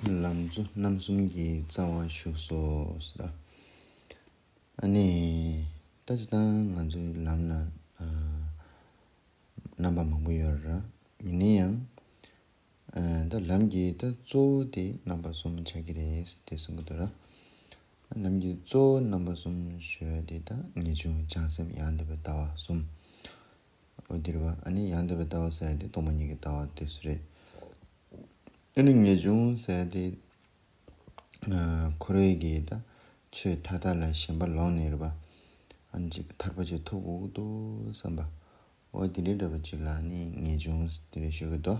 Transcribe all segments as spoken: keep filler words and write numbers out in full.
ལམ་གཙོ་རྣམ་གསུམ་གྱི་རྩ་བ་བཞུགས་སོ་ཟེར། ཨ་ནི། ད་ཅི་ད་ང་ཚོའི་ལམ་ལ་ཨ་རྣམ་པ་མང་པོ་ཡོད་ར། ཡིན་ན་ཡང་ཨ་ད་ལམ་གྱི་ད་གཙོ་བོ་དེ་རྣམ་པ་གསུམ་ཆགས་ཀྱི་རེད་དེ་གསུང་གི་འདུག་ར། ལམ་གྱི་གཙོ་བོ་རྣམ་པ་གསུམ་ཞུ་ཡ་དེ་ད་ངེས་འབྱུང་བྱང་སེམས་ཡང་དག་པའི་ལྟ་བ་གསུམ། འོ་དེ་རེད་བ། ཨ་ནི་ཡང་དག་པའི་ལྟ་བ་ཟེར་ཡ་དེ་སྟོང་པ་ཉིད་ཀྱི་ལྟ་བ་དེ་སུ་རེད། ཨ་ནི་ངེས་འབྱུང་ཟེར་ཡ་དེ་ཨ་འཁོར་བའི་གི་ད་ཆོས་མཐའ་དག་ལ་ཞེན་པ་ལོག་ནས་རེད་བ། ཨ་ནི་ཅིག་ཐར་པ་ཅིག་ཐོབ་དགོས་འདུག་བསམ་པ། འོ་དེ་འདྲའི་འདྲ་བ་ཅིག་ལ་ནི་ངེས་འབྱུང་དེ་འདྲ་ཞུ་གི་འདུག་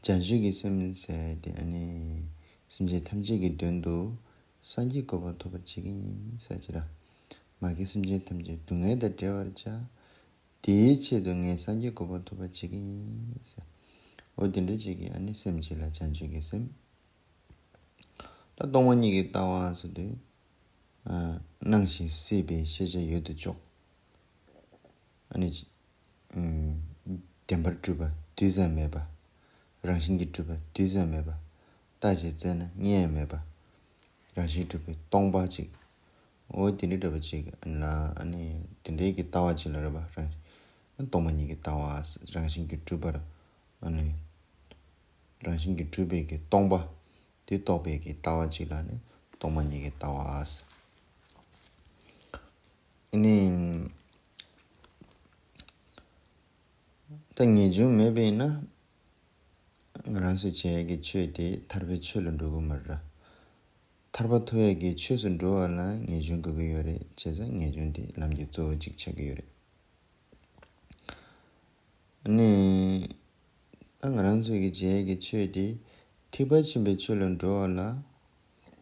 བྱང་ཆུབ་ཀྱི་སེམས་ཟེར་ཡ་དེ་ཨ་ནི་སེམས་ཅན་ཐམས་ཅད་ཀྱི་དོན་དུ་སངས་རྒྱས་གོ་འཕང་ཐོབ་པར་བྱེད་ཀྱི་ཡིན་ཟེར་གྱི་ར། མ་གི་སེམས་ཅན་ཐམས་ཅད་སྡུག་བསྔལ་དང་བྲལ་བར་བྱ། དེའི་ཆེད་དུ་ངས་སངས་རྒྱས་གོ་འཕང་ཐོབ་པར་བྱེད་ཀྱི་ཡིན་ཟེར། འོ་དེ་འདྲ་ཅིག་གི་ཨ་ནི་སེམས་གཅིག་ལ་བྱང་ཆུབ་ཀྱི་སེམས། ད་སྟོང་པ་ཉིད་ཀྱི་ལྟ་བ་ཟེར་དུས། ཨ་སྣང་ཞིང་སྲིད་པའི་ཤེས་བྱ་ཡོད་དོ་ཅོག་ཨ་ནི། ཨུམ། བདེན་པར་གྲུབ་པ་དུས་ཙམ་མེད་པ། རང་བཞིན་གྱིས་གྲུབ་པ་དུས་ཙམ་མེད་པ། བརྟག་ཅིང་དཔྱད་ན་རྙེད་ཡང་མེད་པ། རང་བཞིན་གྲུབ་པའི་སྟོང་པ་ཅིག་འོ་དེ་འདྲའི་འདྲ་བ་ཅིག་ལ་ཨ་ནི་དེ་འདྲའི་གི་ལྟ་བ་ཅིག་ལ་རེད་པ། རང་སྟོང་པ་ཉིད་ཀྱི་ལྟ་བ། རང་བཞིན་གྱིས་གྲུབ་པར་ཨ་ནི་རང་བཞིན་གྱིས་གྲུབ་པའི་གི་སྟོང་པ་དེ་རྟོགས་པའི་གི་ལྟ་བ་ཅིག་ལ་ནི་སྟོང་པ་ཉིད་ཀྱི་ལྟ་བ། ཨ་ནི་ད་ངེས་འབྱུང་མེད་པས་ན། ང་རང་ཚོས་བྱེད་ཡས་ཀྱི་ཆོས་དེ་ཐར་པའི་ཆོས་ལ་འགྲོ་གི་མ་རེད། ཐར་པ་ཐོབ་ཡས་ཀྱི་ཆོས་སུ་འགྲོ་བ་ལ་ངེས་འབྱུང་དགོས་ཀྱི་ཡོད་རེད། བྱས་ཙང་ངེས་འབྱུང་དེ་ལམ་གྱི་གཙོ་བོ་གཅིག་ཆགས་ཀྱི་ཡོད་རེད། ཨ་ནི། ད་ང་རང་ཚོས་ཀྱི་བྱེད་ཡས་ཀྱི་ཆོས་དེ་ཐེག་པ་ཆེན་པོའི་ཆོས་ལ་འགྲོ་བ་ལ་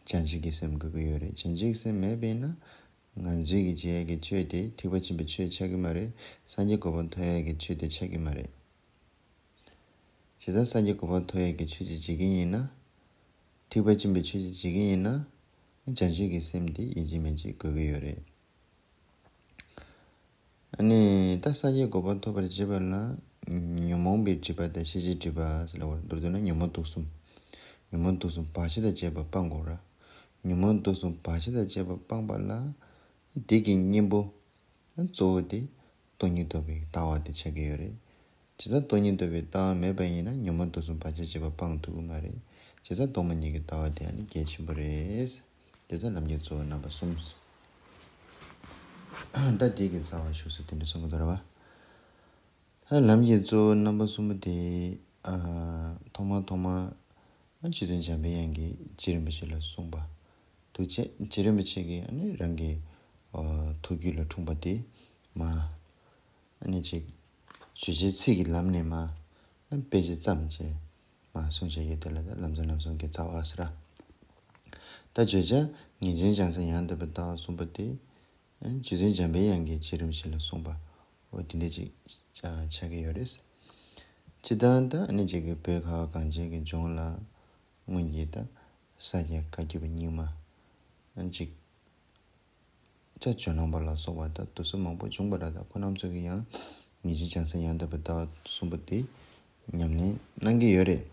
བྱང་ཆུབ་ཀྱི་སེམས་དགོས་ཀྱི་ཡོད་རེད། བྱང་ཆུབ་ཀྱི་སེམས་མེད་པས་ན། ང་ཚོས་ཀྱི་བྱེད་ཡས་ཀྱི་ཆོས་དེ་ཐེག་པ་ཆེན་པོའི་ཆོས་ཆགས་ཀྱི་མ་རེད། སངས་རྒྱས་གོ་འཕང་ཐོབ་ཡས་ཀྱི་ཆོས་དེ་ཆགས་ཀྱི་མ་རེད། བྱས་ཙང་སངས་རྒྱས་གོ་འཕང་ཐོབ་ཡས་ཀྱི་ཆོས་ཅིག་བྱེད་ཀྱི་ཡིན་ན། ཐེག་པ་ཆེན་པོའི་ཆོས་ཅིག་བྱེད་ཀྱི་ཡིན་ན། བྱང་ཆུབ་ཀྱི་སེམས་དེ་ཡིན་གཅིག་མིན་གཅིག་དགོས་ཀྱི་ཡོད་རེད། ཨ་ནི་ད་སངས་རྒྱས་གོ་འཕང་ཐོབ་པར་བྱེད་པ་ལ། ཉོན་མོངས་པའི་སྒྲིབ་པ་དང་ཤེས་བྱའི་སྒྲིབ་པ་ཟེར་ལབ་པ་མདོར་བསྡུ་ན་ཉོན་མོངས་དུག་གསུམ། ཉོན་མོངས་དུག་གསུམ་བར་ཆད་དང་བཅས་པ་སྤང་དགོས་ར། ཉོན་མོངས་དུག་གསུམ་བར་ཆད་དང་བཅས་པ་སྤངས་པ་ལ། དེ་གི་གཉེན་པོ། གཙོ་བོ་དེ། སྟོང་ཉིད་རྟོགས་པའི་ལྟ་བ་དེ་ཆགས་ཀྱི་ཡོད་རེད། བྱས་ཙང་སྟོང་ཉིད་རྟོགས་པའི་ལྟ་བ་མེད་པ་ཡིན་ན་ཉོན་མོངས་དུག་གསུམ་བར་ཆད་བཅས་པ་སྤང་ཐུབ་ཀྱི་མ་རེད། བྱས་ཙང་སྟོང་པ་ཉིད་ཀྱི་ལྟ་བ་དེ་ཡང་ནི་གལ་ཆེན་པོ་རེད། བྱས་ཙང་ལམ་གྱི་གཙོ་བོ་རྣམ་པ་གསུམ། ད་དེ་གི་རྩ་བ་བཞུགས་སུ་དེ་འདྲ་གསུང་གི་འདུག་ར་བ། ལམ་གྱི་གཙོ་བོ་རྣམ་པ་གསུམ་པོ་དེ། ཨ་ཐོག་མ་ཐོག་མ། ཨ་རྗེ་བཙུན་འཇམ་པའི་དབྱངས་ཀྱིས་རྗེ་རིན་པོ་ཆེ་ལ་གསུངས་པ། འདུག་བྱས། རྗེ་རིན་པོ་ཆེ་གིས་ཨ་ནི་རང་གི་ཨ་ཐུགས་རྒྱུད་ལ་འཁྲུངས་པ་དེ་མ། ཨ་ནི་ཅིག་བརྗོད་བྱའི་ཚིག་གི་ལམ་ནས་མ། ཨ་དཔེ་ཆ་བརྩམས་བྱས་མ་གསུངས་བྱས་ཀྱི་དེ་ལ་ད་ལམ་གཙོ་རྣམ་གསུམ་གྱི་རྩ་བ་ཟེར་ར། ད་བརྗོད་བྱ་ངེས་འབྱུང་བྱང་སེམས་ཡང་དག་པའི་ལྟ་བ་གསུམ་པོ་དེ། རྗེ་བཙུན་འཇམ་པའི་དབྱངས་ཀྱིས་རྗེ་རིན་པོ་ཆེ་ལ་གསུངས་པ། འོ་དེ་འདྲ་ཅིག་ཆགས་ཀྱི་ཡོད་རེད། སྤྱིར་བཏང་ད་ཨ་ནི་ཅིག་གི་བོད་ཁ་བ་གངས་ཅན་གྱི་ལྗོངས་ལ་སྔོན་གྱི་ད་ས་སྐྱ་བཀའ་བརྒྱུད་པ་རྙིང་མ་ཨ་ནི་ཅིག་ད་ཇོ་ནང་པ་ལ་སོགས་པ་ད་དེ་ཚོ་མང་པོ་བྱུང་བ་རེད། ད་ཁོང་རྣམ་ཚོ་གིས་ཡང་ངེས་འབྱུང་བྱང་སེམས་ཡང་དག་པའི་ལྟ་བ་གསུམ་པོ་དེ་ཉམས་ལེན་གནང་གི་ཡོད་རེད།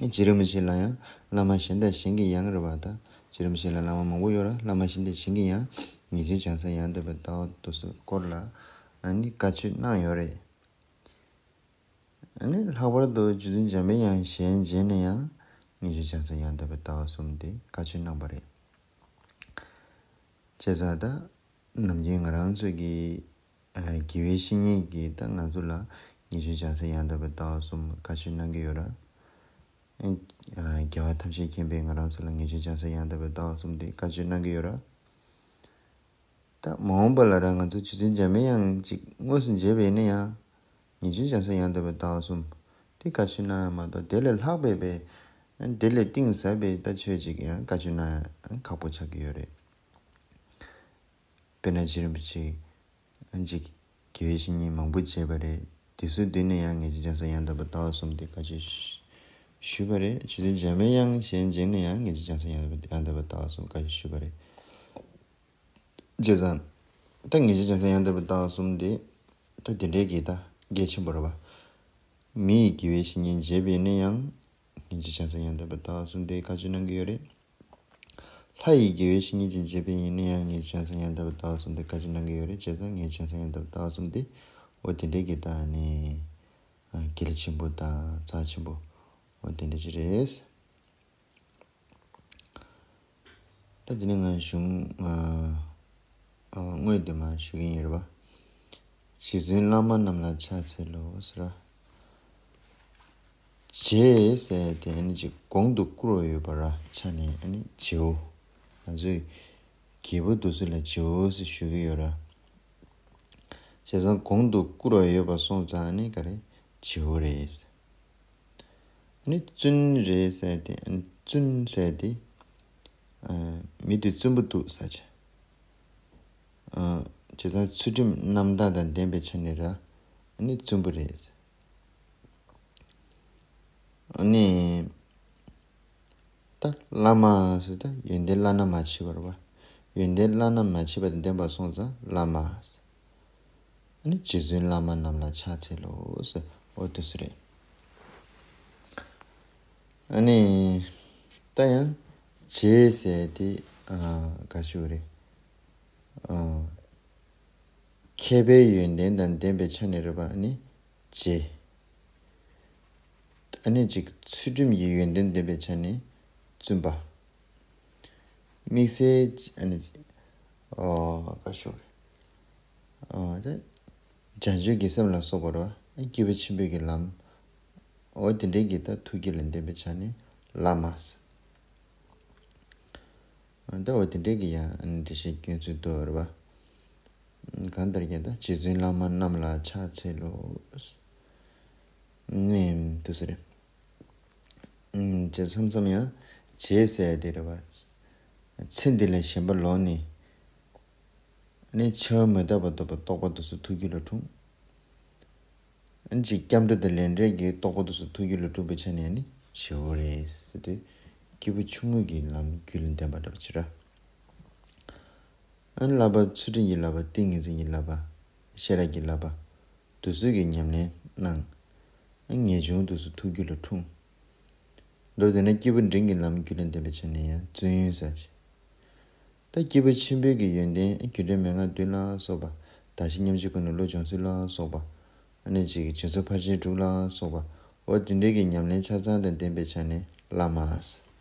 རྗེ་རིན་པོ་ཆེ་ལ་ཡང་བླ་མ་གཞན་དང་གཞན་གྱིས་ཡང་རེད་པ། ད་རྗེ་རིན་པོ་ཆེ་ལ་བླ་མ་མང་པོ་ཡོད་ར། བླ་མ་གཞན་དང་གཞན་གྱིས་ཡང་ངེས་འབྱུང་བྱང་སེམས་ཡང་དག་པའི་ལྟ་བ་དེ་ཚོའི་སྐོར་ལ་ཨ་ནི་བཀའ་ཆོས་གནང་ཡོད་རེད། ཨ་ནི་ལྷག་པར་དུ་རྗེ་བཙུན་འཇམ་པའི་དབྱངས་ཞལ་མཇལ་ནས་ཡང་ངེས་འབྱུང་བྱང་སེམས་ཡང་དག་པའི་ལྟ་བ་གསུམ་དེ་བཀའ་ཆོས་གནང་བ་རེད། བྱས་ཙང་ད་ནམ་རྒྱུན་ང་རང་ཚོ་གི་ཨ་དགེ་བའི་བཤེས་གཉེན་གྱིས་ད་ང་ཚོ་ལ་ངེས་འབྱུང་བྱང་སེམས་ཡང་དག་པའི་ལྟ་བ་གསུམ་བཀའ་ཆོས་གནང་གི་ཡོད་ར། ཨ་རྒྱལ་བ་ཐམས་ཅད་མཁྱེན་པས་ང་རང་ཚོ་ལ་ངེས་འབྱུང་བྱང་སེམས་ཡང་དག་པའི་ལྟ་བ་གསུམ་དེ་བཀའ་ཆོས་གནང་གི་ཡོད་ར། ད་མ་འོངས་པ་ལ་ར་ང་ཚོ་རྗེ་བཙུན་འཇམ་པའི་དབྱངས་ཅིག་དངོས་སུ་མཇལ་བ་ཡིན་ན་ཡང་། ངེས་འབྱུང་བྱང་སེམས་ཡང་དག་པའི་ལྟ་བ་གསུམ་དེ་བཀའ་ཆོས་གནང་ཡ་མ་གཏོགས་དེ་ལས་ལྷག་པའི་པའི། དེ་ལས་གཏིང་ཟབ་པའི་ད་ཆོས་ཅིག་ཡང་བཀའ་ཆོས་གནང་ཡ་ཁག་པོ་ཆགས་ཀྱི་ཡོད་རེད། དཔེར་ན་རྗེ་རིན་པོ་ཆེ་ཅིག་དགེ་བའི་བཤེས་གཉེན་མང་པོ་མཇལ་བ་རེད། དེ་ཚོའི་མདུན་ནས་ཡང་ངེས་འབྱུང་བྱང་སེམས་ཡང་དག་པའི་ལྟ་བ་གསུམ་དེ་བཀའ་ཆོས་ཞུས་པ་རེད། རྗེ་བཙུན་འཇམ་པའི་དབྱངས་ཞལ་མཇལ་ནས་ཡང་ངེས་འབྱུང་བྱང་སེམས་ཡང་དག་པའི་ལྟ་བ་གསུམ་བཀའ་ཆོས་ཞུས་པ་རེད། བྱས་ཙང་། ད་ངེས་འབྱུང་བྱང་སེམས་ཡང་དག་པའི་ལྟ་བ་གསུམ་དེ། ད་དེ་འདྲའི་གི་ད་གལ་ཆེན་པོ་རེད་པ། མི་ཡི་དགེ་བའི་བཤེས་གཉེན་མཇལ་བ་ཡིན་ན་ཡང་། ངེས་འབྱུང་བྱང་སེམས་ཡང་དག་པའི་ལྟ་བ་གསུམ་དེ་བཀའ་བརྒྱུད་གནང་གི་ཡོད་རེད། ལྷ་ཡི་དགེ་བའི་བཤེས་གཉེན་གྱིས་འབྱེད་པ་ཡིན་ན་ཡང་ངེས་འབྱུང་བྱང་སེམས་ཡང་དག་པའི་ལྟ་བ་གསུམ་དེ་བཀའ་བརྒྱུད་གནང་གི་ཡོད་རེད། བྱས་ཙང་ངེས་འབྱུང་བྱང་སེམས་ཡང་དག་པའི་ལྟ་བ་གསུམ་དེ་འོ་དེ་འདྲའི་གི་ད་ནི་ཨ་གལ་ཆེན་པོ་དང་རྩ་ཆེན་པོ་འོ་དེ་འདྲ་ཅིག་རེད། ད་དེ་ནས་ང་གཞུང་ཨ་ཨ་དངོས་བསྡུས་མར་ཞུ་གི་ཡིན་རེད་པ། རྗེ་བཙུན་བླ་མ་རྣམས་ལ་ཕྱག་འཚལ་ལོ་ཟེར་བ། རྗེ་ཟེར་དེ་ཨ་ནི་ཅིག་གོང་དུ་བཀུར་བ་ཡོད་པ་ར་ཆ་ནས་ཨ་ནི་རྗེ་བོ། ང་ཚོས་རྒྱལ་པོ་དེ་ཚོ་ལ་རྗེ་བོ་ཟེར་ཞུ་གི་ཡོད་ར། བྱས་ཙང་གོང་དུ་བཀུར་བ་ཡོད་པ་སོང་ཙང་ཨ་ནི་ག་རེ་རྗེ་བོ་རེད། ཨ་ནི་བཙུན་རེད་ཟེར་ཏེ་ཨ་ནི་བཙུན་ཟེར་ཏེ། ཨ་མི་དེ་བཙུན་པོ་འདུག་ཟེར་བྱས། ཨ་བྱས་ཙང་ཚུལ་ཁྲིམས་རྣམ་དག་དང་ལྡན་པའི་ཆ་ནས་ར་ཨ་ནི་བཙུན་པོ་རེད། ཨ་ནི་ད་བླ་མ་ཟེར་ད་ཡོན་ཏན་བླ་ན་མ་མཆིས་པ་རེད་པ། ཡོན་ཏན་བླ་ན་མ་མཆིས་པ་དང་ལྡན་པ་སོང་ཙང་བླ་མ་ཟེར། ཨ་ནི་རྗེ་བཙུན་བླ་མ་རྣམས་ལ་ཕྱག་འཚལ་ལོ་ཟེར་འོ་དེ་ཚོ་རེད། ཨ་ནི་ད་ཡང་རྗེ་ཟེར་དེ་ཨ་ག་ཞུ་རེད། ཨ་མཁས་པའི་ཡོན་ཏན་དང་ལྡན་པའི་ཆ་ནས་རེད་པ། ཨ་ནི་རྗེ། ཨ་ནི་ཅིག་ཚུལ་ཁྲིམས་ཀྱི་ཡོན་ཏན་ལྡན་པའི་ཆ་ནས་བཙུན་པ། དམིགས་བསལ་ཨ་ནི་ཨོ་ག་ཞུ་རེད། ཨོ་ད་བྱང་ཆུབ་ཀྱི་སེམས་ལ་སོགས་པ་རེད་པ། སྐྱེས་བུ་ཆེན་པོའི་གི་ལམ། ཨོ་དེ་འདྲའི་གི་ད་ཐུགས་བསྐྱེད་ལ་ལྡན་པའི་ཆ་ནས་བླ་མ་ཟེར། ད་འོ་དེ་འདྲའི་གི་ཡང་འགྲེལ་བཤད་སྐྱོན་ཚུལ་འདུག་རེད་པ། གང་ལྟར་ཀྱང་ད་རྗེ་བཙུན་བླ་མ་རྣམས་ལ་ཕྱག་འཚལ་ལོ། ནས་དུ་ཟེར། བྱས་མཚམས་མཚམས་ཡང་རྗེ་ཟེར་དེ་རེད་པ། ཚེ་འདི་ལས་གཞན་པ་ལོག་ནས་ནི་འཆི་བ་མི་རྟག་པ་རྟོགས་པའི་རྟོགས་པ་དེ་ཚོ་ཐུགས་རྒྱུད་ལ་འཁྲུངས། ཨ་ནི་ཅིག་སྐྱབས་འགྲོ་དང་ལས་འབྲས་ཀྱི་རྟོགས་པ་དེ་ཚོ་ཐུགས་རྒྱུད་ལ་འཁྲུངས་པའི་ཆ་ནས་ནི་བྱེའུ་རེད་ཟེར་ཏེ། སྐྱེས་བུ་ཆུང་ངུ་གི་ལམ་རྒྱུད་ལ་ལྡན་པ་འདྲ་པོ་ཅིག་ར། ཨ་ནི་བསླབ་པ་ཚུལ་ཁྲིམས་ཀྱི་བསླབ་པ་ཏིང་ངེ་འཛིན་གྱི་བསླབ་པ་ཤེས་རབ་ཀྱི་བསླབ་པ་དེ་ཚོ་གི་ཉམས་ལེན་གནང་། ཨ་ནི་ངེས་འབྱུང་དེ་ཚོ་ཐུགས་རྒྱུད་ལ་འཁྲུངས། མདོར་བསྡུས་ན་སྐྱེས་བུ་འབྲིང་གི་ལམ་རྒྱུད་ལ་ལྡན་པའི་ཆ་ནས་ཡང་བཙུན་ཡོན་ཟེར་ཅིག་ད་སྐྱེས་བུ་ཆེན་པོའི་གི་ཡོན་ཏན་རྒྱུ་འབྲས་མན་ངག་བདུན་ལ་སོགས་པ། བདག་གཞན་མཉམ་བརྗེའི་སྒོ་ནས་བློ་སྦྱོང་ཚུལ་ལ་སོགས་པ། ཨ་ནི་ཅིག་སྦྱིན་སོགས་ཕར་ཕྱིན་དྲུག་ལ་སོགས་པ། འོ་དེ་འདྲའི་གི་ཉམས་ལེན་ཆ་ཚང་དང་ལྡན་པའི་ཆ་ནས་བླ་མ་ཟེར།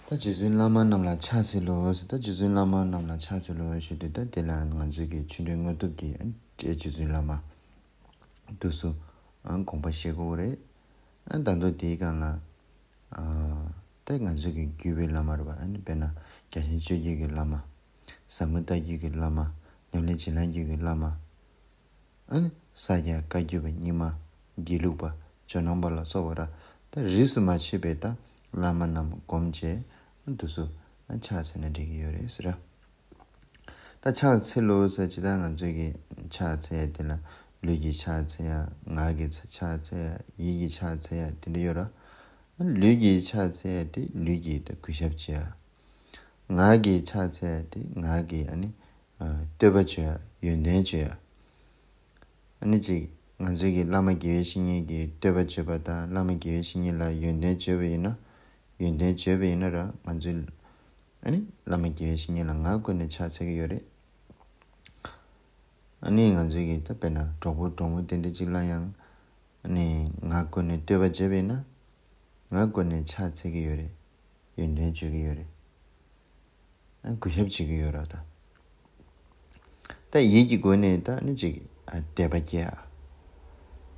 ད་རྗེ་བཙུན་བླ་མ་རྣམས་ལ་ཕྱག་འཚལ་ལོ་ཟེར། ད་རྗེ་བཙུན་བླ་མ་རྣམས་ལ་ཕྱག་འཚལ་ལོ་ཞུ་དུས་ད་དེ་ལ་ང་ཚོའི་གི་ཆོས་འབྲེལ་དངོས་སྟོབས་ཀྱི་རྗེ་བཙུན་བླ་མ་དེ་ཚོ་དགོངས་པ་བཞེས་དགོས་རེད། ད་མདོ་དེའི་སྒང་ལ། ཨ་ད་ང་ཚོ་གི་བརྒྱུད་པའི་བླ་མ་རེད་པ། ཨ་ནི་དཔེར་ན་རྒྱ་ཆེན་སྤྱོད་བརྒྱུད་ཀྱི་བླ་མ། ཟབ་མོ་ལྟ་བརྒྱུད་ཀྱི་བླ་མ། ཉམས་ལེན་བྱིན་རླབས་བརྒྱུད་ཀྱི་བླ་མ། ཨ་ནི་ས་སྐྱ་བཀའ་བརྒྱུད་པ་རྙིང་མ། དགེ་ལུགས་པ། ཇོ་ནང་པ་ལ་སོགས་པ་ར། ད་རིས་སུ་མ་ཆད་པའི་ད་བླ་མ་རྣམས་སྒོམ་བྱས་དེ་ཚོ་ཨ་ཕྱག་འཚལ་ན་འགྲིག་གི་ཡོད་རེད་ཟེར། ད་ཕྱག་འཚལ་ལོ་ཟེར་ཅི། ད་ང་ཚོས་ཀྱི་ཕྱག་འཚལ་ཡ་དེ་ལ་ལུས་ཀྱི་ཕྱག་འཚལ་ཡ། ངག་གི་ཕྱག་འཚལ་ཡ། ཡིད་ཀྱི་ཕྱག་འཚལ་ཡ་དེ་འདྲ་ཡོད་ར། ལུས་ཀྱི་ཕྱག་འཚལ་ཡ་དེ་ལུས་ཀྱི་ད་གུས་ཞབས་བྱེད་ཡ། ངག་གི་ཕྱག་འཚལ་ཡ་དེ་ངག་གི་ཨ་ནི་ཨ་བསྟོད་པ་བྱེད་ཡ། ཡོན་ཏན་བརྗོད་ཡ། ཨ་ནི་ཅིག་ང་ཚོས་ཀྱི་བླ་མ་དགེ་བའི་བཤེས་གཉེན་གྱི་བསྟོད་པ་བརྗོད་པ་དང་། བླ་མ་དགེ་བའི་བཤེས་གཉེན་ལ་ཡོན་ཏན་བརྗོད་པ་ཡིན་ན། ཡོན་ཏན་བརྗོད་པ་ཡིན་ན་ར་ང་ཚོས་ཨ་ནི་བླ་མ་དགེ་བའི་བཤེས་གཉེན་ལ་ངག་བཀོད་ནས་ཕྱག་འཚལ་གྱི་ཡོད་རེད། ཨ་ནི་ང་ཚོས་ཀྱི་ད་དཔེར་ན་གྲོགས་པོ་གྲོགས་མོ་དེ་འདྲ་ཅིག་ལ་ཡང་ཨ་ནི་ངག་བཀོད་ནས་བསྟོད་པ་བརྗོད་པ་ཡིན་ན། ངག་བཀོད་ནས་ཕྱག་འཚལ་གྱི་ཡོད་རེད། ཡོན་ཏན་བརྗོད་ཀྱི་ཡོད་རེད། ཨ་གུས་ཞབས་བྱེད་ཀྱི་ཡོད་ར། ད་ད་ཡིད་ཀྱི་སྒོ་ནས་ད་ནི་ཅིག་ཨ་དད་པ་སྐྱེ་ཡ།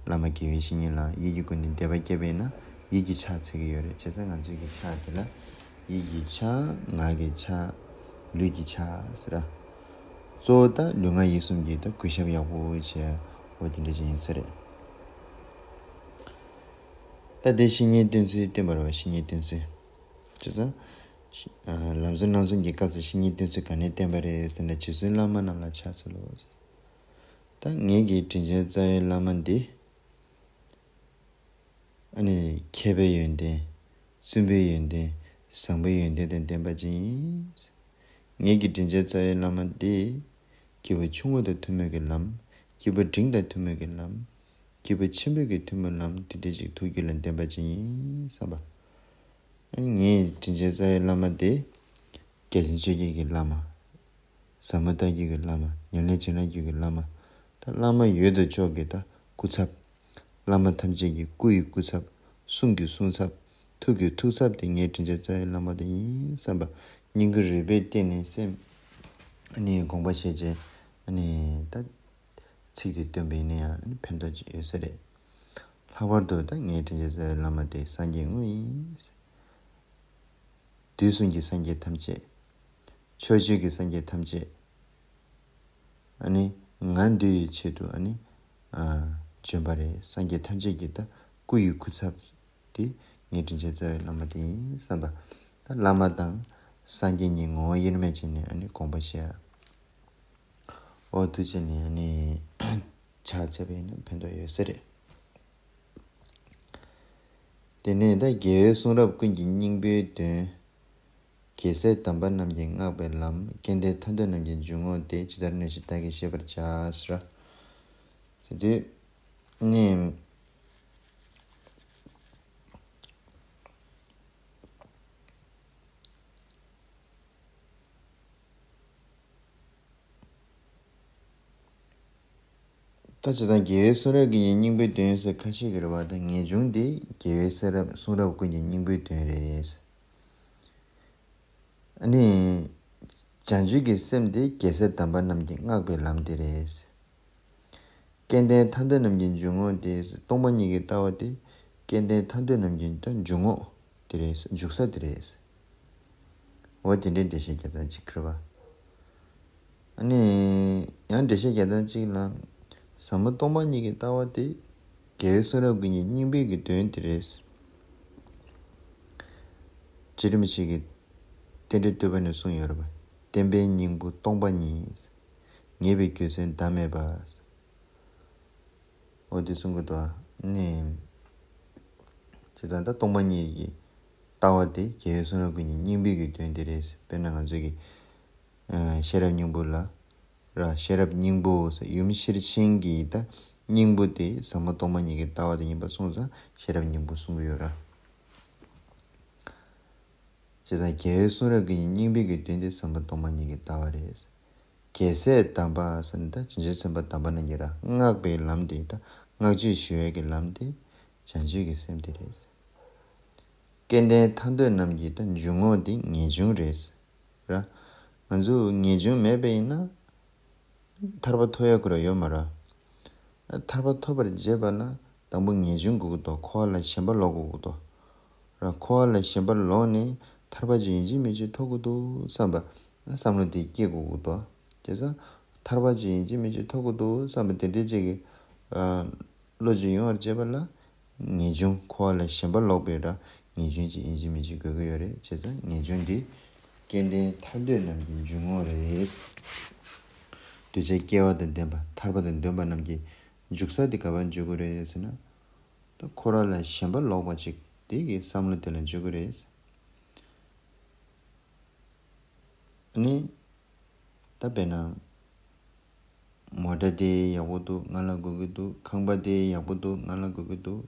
བླ་མ་དགེ་བའི་བཤེས་གཉེན་ལ་ཡིད་ཀྱི་སྒོ་ནས་དད་པ་སྐྱེས་པ་ཡིན་ན་ཡིད་ཀྱི་ཕྱག་འཚལ་གྱི་ཡོད་རེད། བྱས་ཙང་ང་ཚོའི་གི་ཕྱག་དེ་ལ་ཡིད་ཀྱི་ཕྱག་ངག་གི་ཕྱག་ལུས་ཀྱི་ཕྱག་ཟེར་ར། གཙོ་བོ་ད་ལུས་ངག་ཡིད་གསུམ་གྱི་ད་གུས་ཞབས་ཡག་པོ་བྱས་འོ་དེ་འདྲ་ཅིག་ཡིན་ས་རེད། ད་དེ་བཤེས་གཉེན་བསྟེན་ཚུལ་བསྟན་པ་རེད་བ། བཤེས་གཉེན་བསྟེན་ཚུལ། བྱས་ཙང་། ཨ་ལམ་གསུམ་སྣང་གསུམ་གྱི་སྐབས་སུ་བཤེས་གཉེན་བསྟེན་ཚུལ་ག་ནས་བསྟན་པ་རེད་ཟེར་ན། རྗེ་བཙུན་བླ་མ་རྣམས་ལ་ཕྱག་འཚལ་ལོ། ད་ངེད་ཀྱི་དྲིན་ཅན་རྩ་བའི་བླ་མ་འདི། ཨ་ནི་མཁས་པའི་ཡོན་ཏན། བཙུན་པའི་ཡོན་ཏན། བཟང་པོའི་ཡོན་ཏན་དང་ལྡན་པ་ཅིག་ཡིན། ངེད་ཀྱི་དྲིན་ཅན་རྩ་བའི་བླ་མ་འདི། སྐྱེས་བུ་ཆུང་ངུ་དང་ཐུན་མོང་གི་ལམ། སྐྱེས་བུ་འབྲིང་དང་ཐུན་མོང་གི་ལམ། སྐྱེས་བུ་ཆེན་པོའི་གི་ཐུན་མོང་ལམ་དེ་འདྲ་ཅིག་ཐུགས་རྒྱུད་ལ་ལྡན་པ་ཅིག་ཡིན་བསམ་པ། ཨ་ནི་ངའི་དྲིན་ཅན་རྩ་བའི་བླ་མ་དེ་རྒྱ་ཆེན་ཆོས་རྒྱལ་གྱི་བླ་མ། ཟབ་མོ་ལྟ་བརྒྱུད་ཀྱི་བླ་མ། ཉམས་ལེན་བྱེད་སྟངས་བརྒྱུད་ཀྱི་བླ་མ། ད་བླ་མ་ཡོད་དོ་ཅོག་གི་ད་སྐུ་ཚབ། བླ་མ་ཐམས་ཅད་ཀྱི་སྐུ་ཡི་སྐུ་ཚབ། གསུང་གི་གསུང་ཚབ། ཐུགས་ཀྱི་ཐུགས་ཚབ་དེ་ངའི་དྲིན་ཅན་རྩ་བའི་བླ་མ་དེ་ཡིན་བསམ་པ། སྙིང་གི་རུས་པའི་གཏིང་ནས་སེམས་ཨ་ནི་དགོངས་པ་བཞེས་བྱས། ཨ་ནི་ད་ཚིག་དེ་བཏོན་པ་ཡིན་ན་ཡང་ཨ་ནི་ཕན་ཐོགས་ཅིག་ཡོད་ས་རེད། ལྷག་པར་དུ་ད་ངའི་དྲིན་ཅན་རྩ་བའི་བླ་མ་དེ་སངས་རྒྱས་དངོས་ཡིན། དུས་གསུམ་གྱི་སངས་རྒྱས་ཐམས་ཅད། ཕྱོགས་བཅུ་གི་སངས་རྒྱས་ཐམས་ཅད། ཨ་ནི་ང་འདུལ་བའི་ཆེད་དུ་ཨ་ནི་ཨ་བྱོན་པ་རེད། སངས་རྒྱས་ཐམས་ཅད་ཀྱི་ད་སྐུ་ཡི་སྐུ་ཚབ་དེ་ངའི་དྲིན་ཅན་རྩ་བའི་བླ་མ་དེ་ཡིན་བསམ་པ། ད་བླ་མ་དང་སངས་རྒྱས་གཉིས་ངོ་བོ་དབྱེར་མེད་ཅིག་ནས་ཨ་ནི་དགོངས་པ་བཞེས་ཡ། འོ་དུས་ཆེན་ནས་ཨ་ནི་ཕྱག་འཚལ་བ་ཡིན་ན་ཕན་ཐོགས་ཡོད་ས་རེད། དེ་ནས་ད་རྒྱལ་བའི་གསུང་རབ་ཀུན་གྱི་སྙིང་པོའི་དོན། རྒྱལ་སྲས་དམ་པ་རྣམས་ཀྱིས་བསྔགས་པའི་ལམ། སྐལ་ལྡན་ཐར་འདོད་རྣམས་ཀྱི་འཇུག་ངོགས་དེ་ཇི་ལྟར་ནོས་ཤིག་བདག་གིས་ཤེས་པར་བྱ་ཟེར། ཟེར་དུས་ནི། ད་ཅི་ལྟར་རྒྱལ་བའི་གསུང་རབ་ཀུན་གྱི་སྙིང་པོའི་དོན་ཟེར་ཁ་ཤས་ཀྱིས་རེད་བ། ད་ངེས་འབྱུང་དེ་རྒྱལ་བའི་གསུང་རབ་གསུང་རབ་ཀུན་གྱི་སྙིང་པོའི་དོན་རེད། ཨ་ནི། བྱང་ཆུབ་ཀྱི་སེམས་དེ་རྒྱལ་སྲས་དམ་པ་རྣམས་ཀྱིས་བསྔགས་པའི་ལམ་དེ་རེད། སྐལ་ལྡན་ཐར་འདོད་རྣམས་ཀྱི་འཇུག་ངོགས་དེ། སྟོང་པ་ཉིད་ཀྱི་ལྟ་བ་དེ་སྐལ་ལྡན་ཐར་འདོད་རྣམས་ཀྱི་ད་འཇུག་ངོགས་དེ་རེད། འཇུག་ས་དེ་རེད། འོ་དེ་འདྲའི་འགྲེལ་བཤད་རྒྱབ་སྟངས་གཅིག་རེད་བ། ཨ་ནི། ཡང་འགྲེལ་བཤད་རྒྱབ་སྟངས་གཅིག་ལ། ཟབ་མོ་སྟོང་པ་ཉིད་ཀྱི་ལྟ་བ་དེ་རྒྱལ་བའི་གསུང་རབ་ཀུན་གྱི་སྙིང་པོའི་གི་དོན་དེ་རེད། རྗེ་རིན་པོ་ཆེ་གིས་རྟེན་འབྲེལ་བསྟོད་པ་ནས་གསུངས་ཡོད་རེད་བ། བསྟན་པའི་སྙིང་པོ་སྟོང་པ་ཉིད། ངེས་པའི་རྒྱུ་མཚན་ཟླ་མེད་པ། འོ་དེ་གསུང་གི་འདུག་ཨ་ནི། བྱས་ཙང་ད་སྟོང་པ་ཉིད་ཀྱི་ལྟ་བ་དེ་རྒྱལ་བའི་གསུང་རབ་ཀུན་གྱི་སྙིང་པོའི་གི་དོན་དེ་རེད། དཔེར་ན་ང་ཚོ་གི་ཨ་ཤེས་རབ་སྙིང་པོ་ལ་ར། ཤེས་རབ་སྙིང་པོ་ཟེར་ཡུམ་ཤེར་ཕྱིན་གྱི་ད་སྙིང་པོ་དེ་ཟབ་མོ་སྟོང་པ་ཉིད་ཀྱི་ལྟ་བ་དེ་ཡིན་པ་སོང་ཙང་ཤེས་རབ་སྙིང་པོ་གསུང་གི་ཡོད་ར། བྱས་ཙང་རྒྱལ་བའི་གསུང་རབ་ཀུན་གྱི་སྙིང་པོའི་གི་དོན་དེ་ཟབ་མོ་སྟོང་པ་ཉིད་ཀྱི་ལྟ་བ་རེད། རྒྱལ་སྲས་དམ་པ་ཟེར་ན་ད་བྱང་ཆུབ་སེམས་དཔའ་དམ་པ་རྣམས་ཀྱིས་ར་བསྔགས་པའི་ལམ་དེ། ད་བསྔགས་བརྗོད་ཞུ་ཡས་ཀྱི་ལམ་དེ་བྱང་ཆུབ་ཀྱི་སེམས་དེ་རེད། སྐལ་ལྡན་ཐར་འདོད་རྣམས་ཀྱི་ད་འཇུག་ངོགས་དེ་ངེས་འབྱུང་རེད། ར། ང་ཚོ་ངེས་འབྱུང་མེད་པ་ཡིན་ན། ཐར་པ་ཐོབ་ཡ་ཁོ་རང་ཡོད་མ་རེད། ཐར་པ་ཐོབ་པར་བྱེད་པ་ན་དང་པོ་ངེས་འབྱུང་དགོས་ཀྱི་འདུག་འཁོར་བ་ལ་ཞེན་པ་ལོག་དགོས་ཀྱི་འདུག་ར། འཁོར་བ་ལ་ཞེན་པ་ལོག་ནས་ཐར་པ་ཅིག་ཡིན་གཅིག་མིན་གཅིག་ཐོབ་ཀྱི་འདུག་བསམ་པ། བསམ་བློ་དེ་སྐྱེ་དགོས་ཀྱི་འདུག་བྱས་ཙང་ཐར་པ་ཅིག་ཡིན་གཅིག་མིན་གཅིག་ཐོབ་ཀྱི་འདུག་བསམ་པ་དེ་འདྲའི་ཅིག་གི་ཨ། བློ་ཅིག་ཡོང་བར་བྱེད་པ་ལ། ངེས་འབྱུང་། འཁོར་བ་ལ་ཞེན་པ་ལོག་པའི་ར་ངེས་འབྱུང་ཅིག་ཡིན་གཅིག་མིན་གཅིག་དགོས་ཀྱི་ཡོད་རེད། བྱས་ཙང་ངེས་འབྱུང་འདི་སྐལ་ལྡན་ཐར་འདོད་རྣམས་ཀྱི་འཇུག་ངོགས་རེད། གདུལ་བྱ་སྐལ་བ་དང་ལྡན་པ་ཐར་པ་དང་འདོན་པ་རྣམས་ཀྱི་འཇུག་ས་དེ་ག་པར་འཇུག་གི་རེད་ཟེར་ན། ད་འཁོར་བ་ལ་ཞེན་པ་ལོག་པ་ཅིག་དེ་གི་བསམ་བློ་དེ་ལ་འཇུག་གི་རེད། ཨ་ནི། ད་དཔེར་ན། མོ་ཊ་དེ་ཡག་པོ་འདུག་ང་ལ་དགོས་ཀྱི་འདུག་ཁང་པ་དེ་ཡག་པོ་འདུག་ང་ལ་དགོས་ཀྱི་འདུག་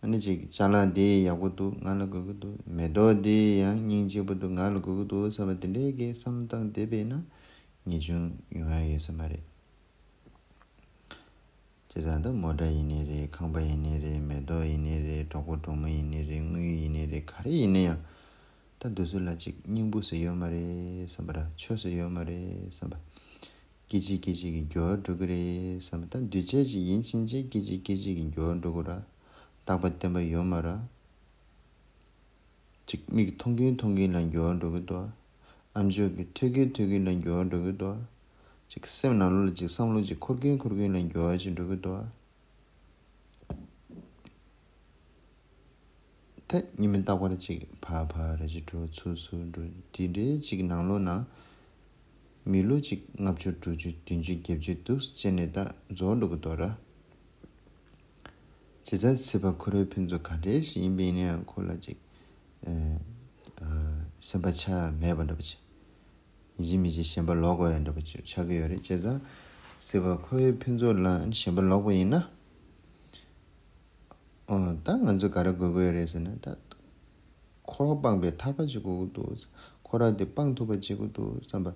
ཨ་ནི་ཅིག་ཅ་ལག་དེ་ཡག་པོ་འདུག་ང་ལ་དགོས་ཀྱི་འདུག་མེ་ཏོག་དེ་ཡང་སྙིང་རྗེ་པོ་འདུག་ང་ལ་དགོས་ཀྱི་འདུག་བསམ་པ་དེ་འདྲའི་གི་བསམ་བློ་བཏང་བསྡད་པས་ན་ངེས་འབྱུང་ཡོང་ཡ་ཡོད་ས་མ་རེད། བྱས་ཙང་ད་མོ་ཊ་ཡིན་ནའི་རེད། ཁང་པ་ཡིན་ནའི་རེད། མེ་ཏོག་ཡིན་ནའི་རེད། གྲོགས་པོ་གྲོགས་མོ་ཡིན་ནའི་རེད། དངུལ་ཡིན་ནའི་རེད། ག་རེ་ཡིན་ན་ཡང་། ད་འདི་ཚོ་ལ་ཅིག་སྙིང་པོ་ཟེར་ཡོད་མ་རེད་བསམ་པ་ར། ཆོས་ཟེར་ཡོད་མ་རེད་བསམ་པ། སྐད་ཅིག་སྐད་ཅིག་གིས་འགྱུར་བ་འགྲོ་གི་རེད་བསམ་པ། ད་འདུས་བྱས་ཅིག་ཡིན་ཕྱིན་ཆད་སྐད་ཅིག་སྐད་ཅིག་གིས་འགྱུར་བ་འགྲོ་གི་ར། རྟག་པ་བརྟན་པ་ཡོད་མ་ར། ཅིག་མིག་མཐོང་གིན་མཐོང་གིན་ལ་འགྱུར་བ་འགྲོ་གི་འདུག་ཨ་མཆོག་གིས་ཐོས་གིན་ཐོས་གིན་ལ་འགྱུར་བ་འགྲོ་གི་འདུག་ཅིག་སེམས་ནང་ལོགས་ལ་ཅིག་བསམ་བློ་ཅིག་འཁོར་གིན་འཁོར་གིན་ལ་འགྱུར་བ་ཅིག་འགྲོ་གི་འདུག་ད་ཉི་མ་རྟག་པར་ཅིག་ཕར་ཕར་རེ་ཅིག་འགྲོ། ཚུར་ཚུར་འགྲོ། དེ་འདྲའི་ཅིག་ནང་ལོགས་ན་མི་ལོ་ཅིག་ལྔ་བཅུ་དྲུག་ཅུ་བདུན་ཅུ་བརྒྱད་ཅུ་འདུག་སེ་བྱས་ནས་ད་རྫོགས་འགྲོ་གི་འདུག་ར། བྱས་ཙང་སྲིད་པ་འཁོར་བའི་ཕུན་ཚོགས་ག་འདྲས་ཤིག་ཡིན་པ་ཡིན་ན་ཡང་ཁོ་ལ་ཅིག་ཨ་ཨ་སེམས་པ་ཆགས་མེད་པ་འདྲ་པོ་ཅིག་ཡིན་གཅིག་མིན་གཅིག་ཞེན་པ་ལོག་དགོས་ཡ་འདྲ་པོ་ཅིག་ཆགས་ཀྱི་ཡོད་རེད། བྱས་ཙང་སྲིད་པ་འཁོར་བའི་ཕུན་ཚོགས་ལ་ཞེན་པ་ལོག་པ་ཡིན་ན། ཨོ་ད་ང་ཚོ་ག་རེ་དགོས་ཀྱི་ཡོད་རེད་ཟེར་ན། ད་འཁོར་བ་སྤངས་པའི་ཐར་པ་ཅིག་དགོས་ཀྱི་འདུག། འཁོར་བ་དེ་སྤང་ཐུབ་པ་ཅིག་དགོས་འདུག་བསམ་པ།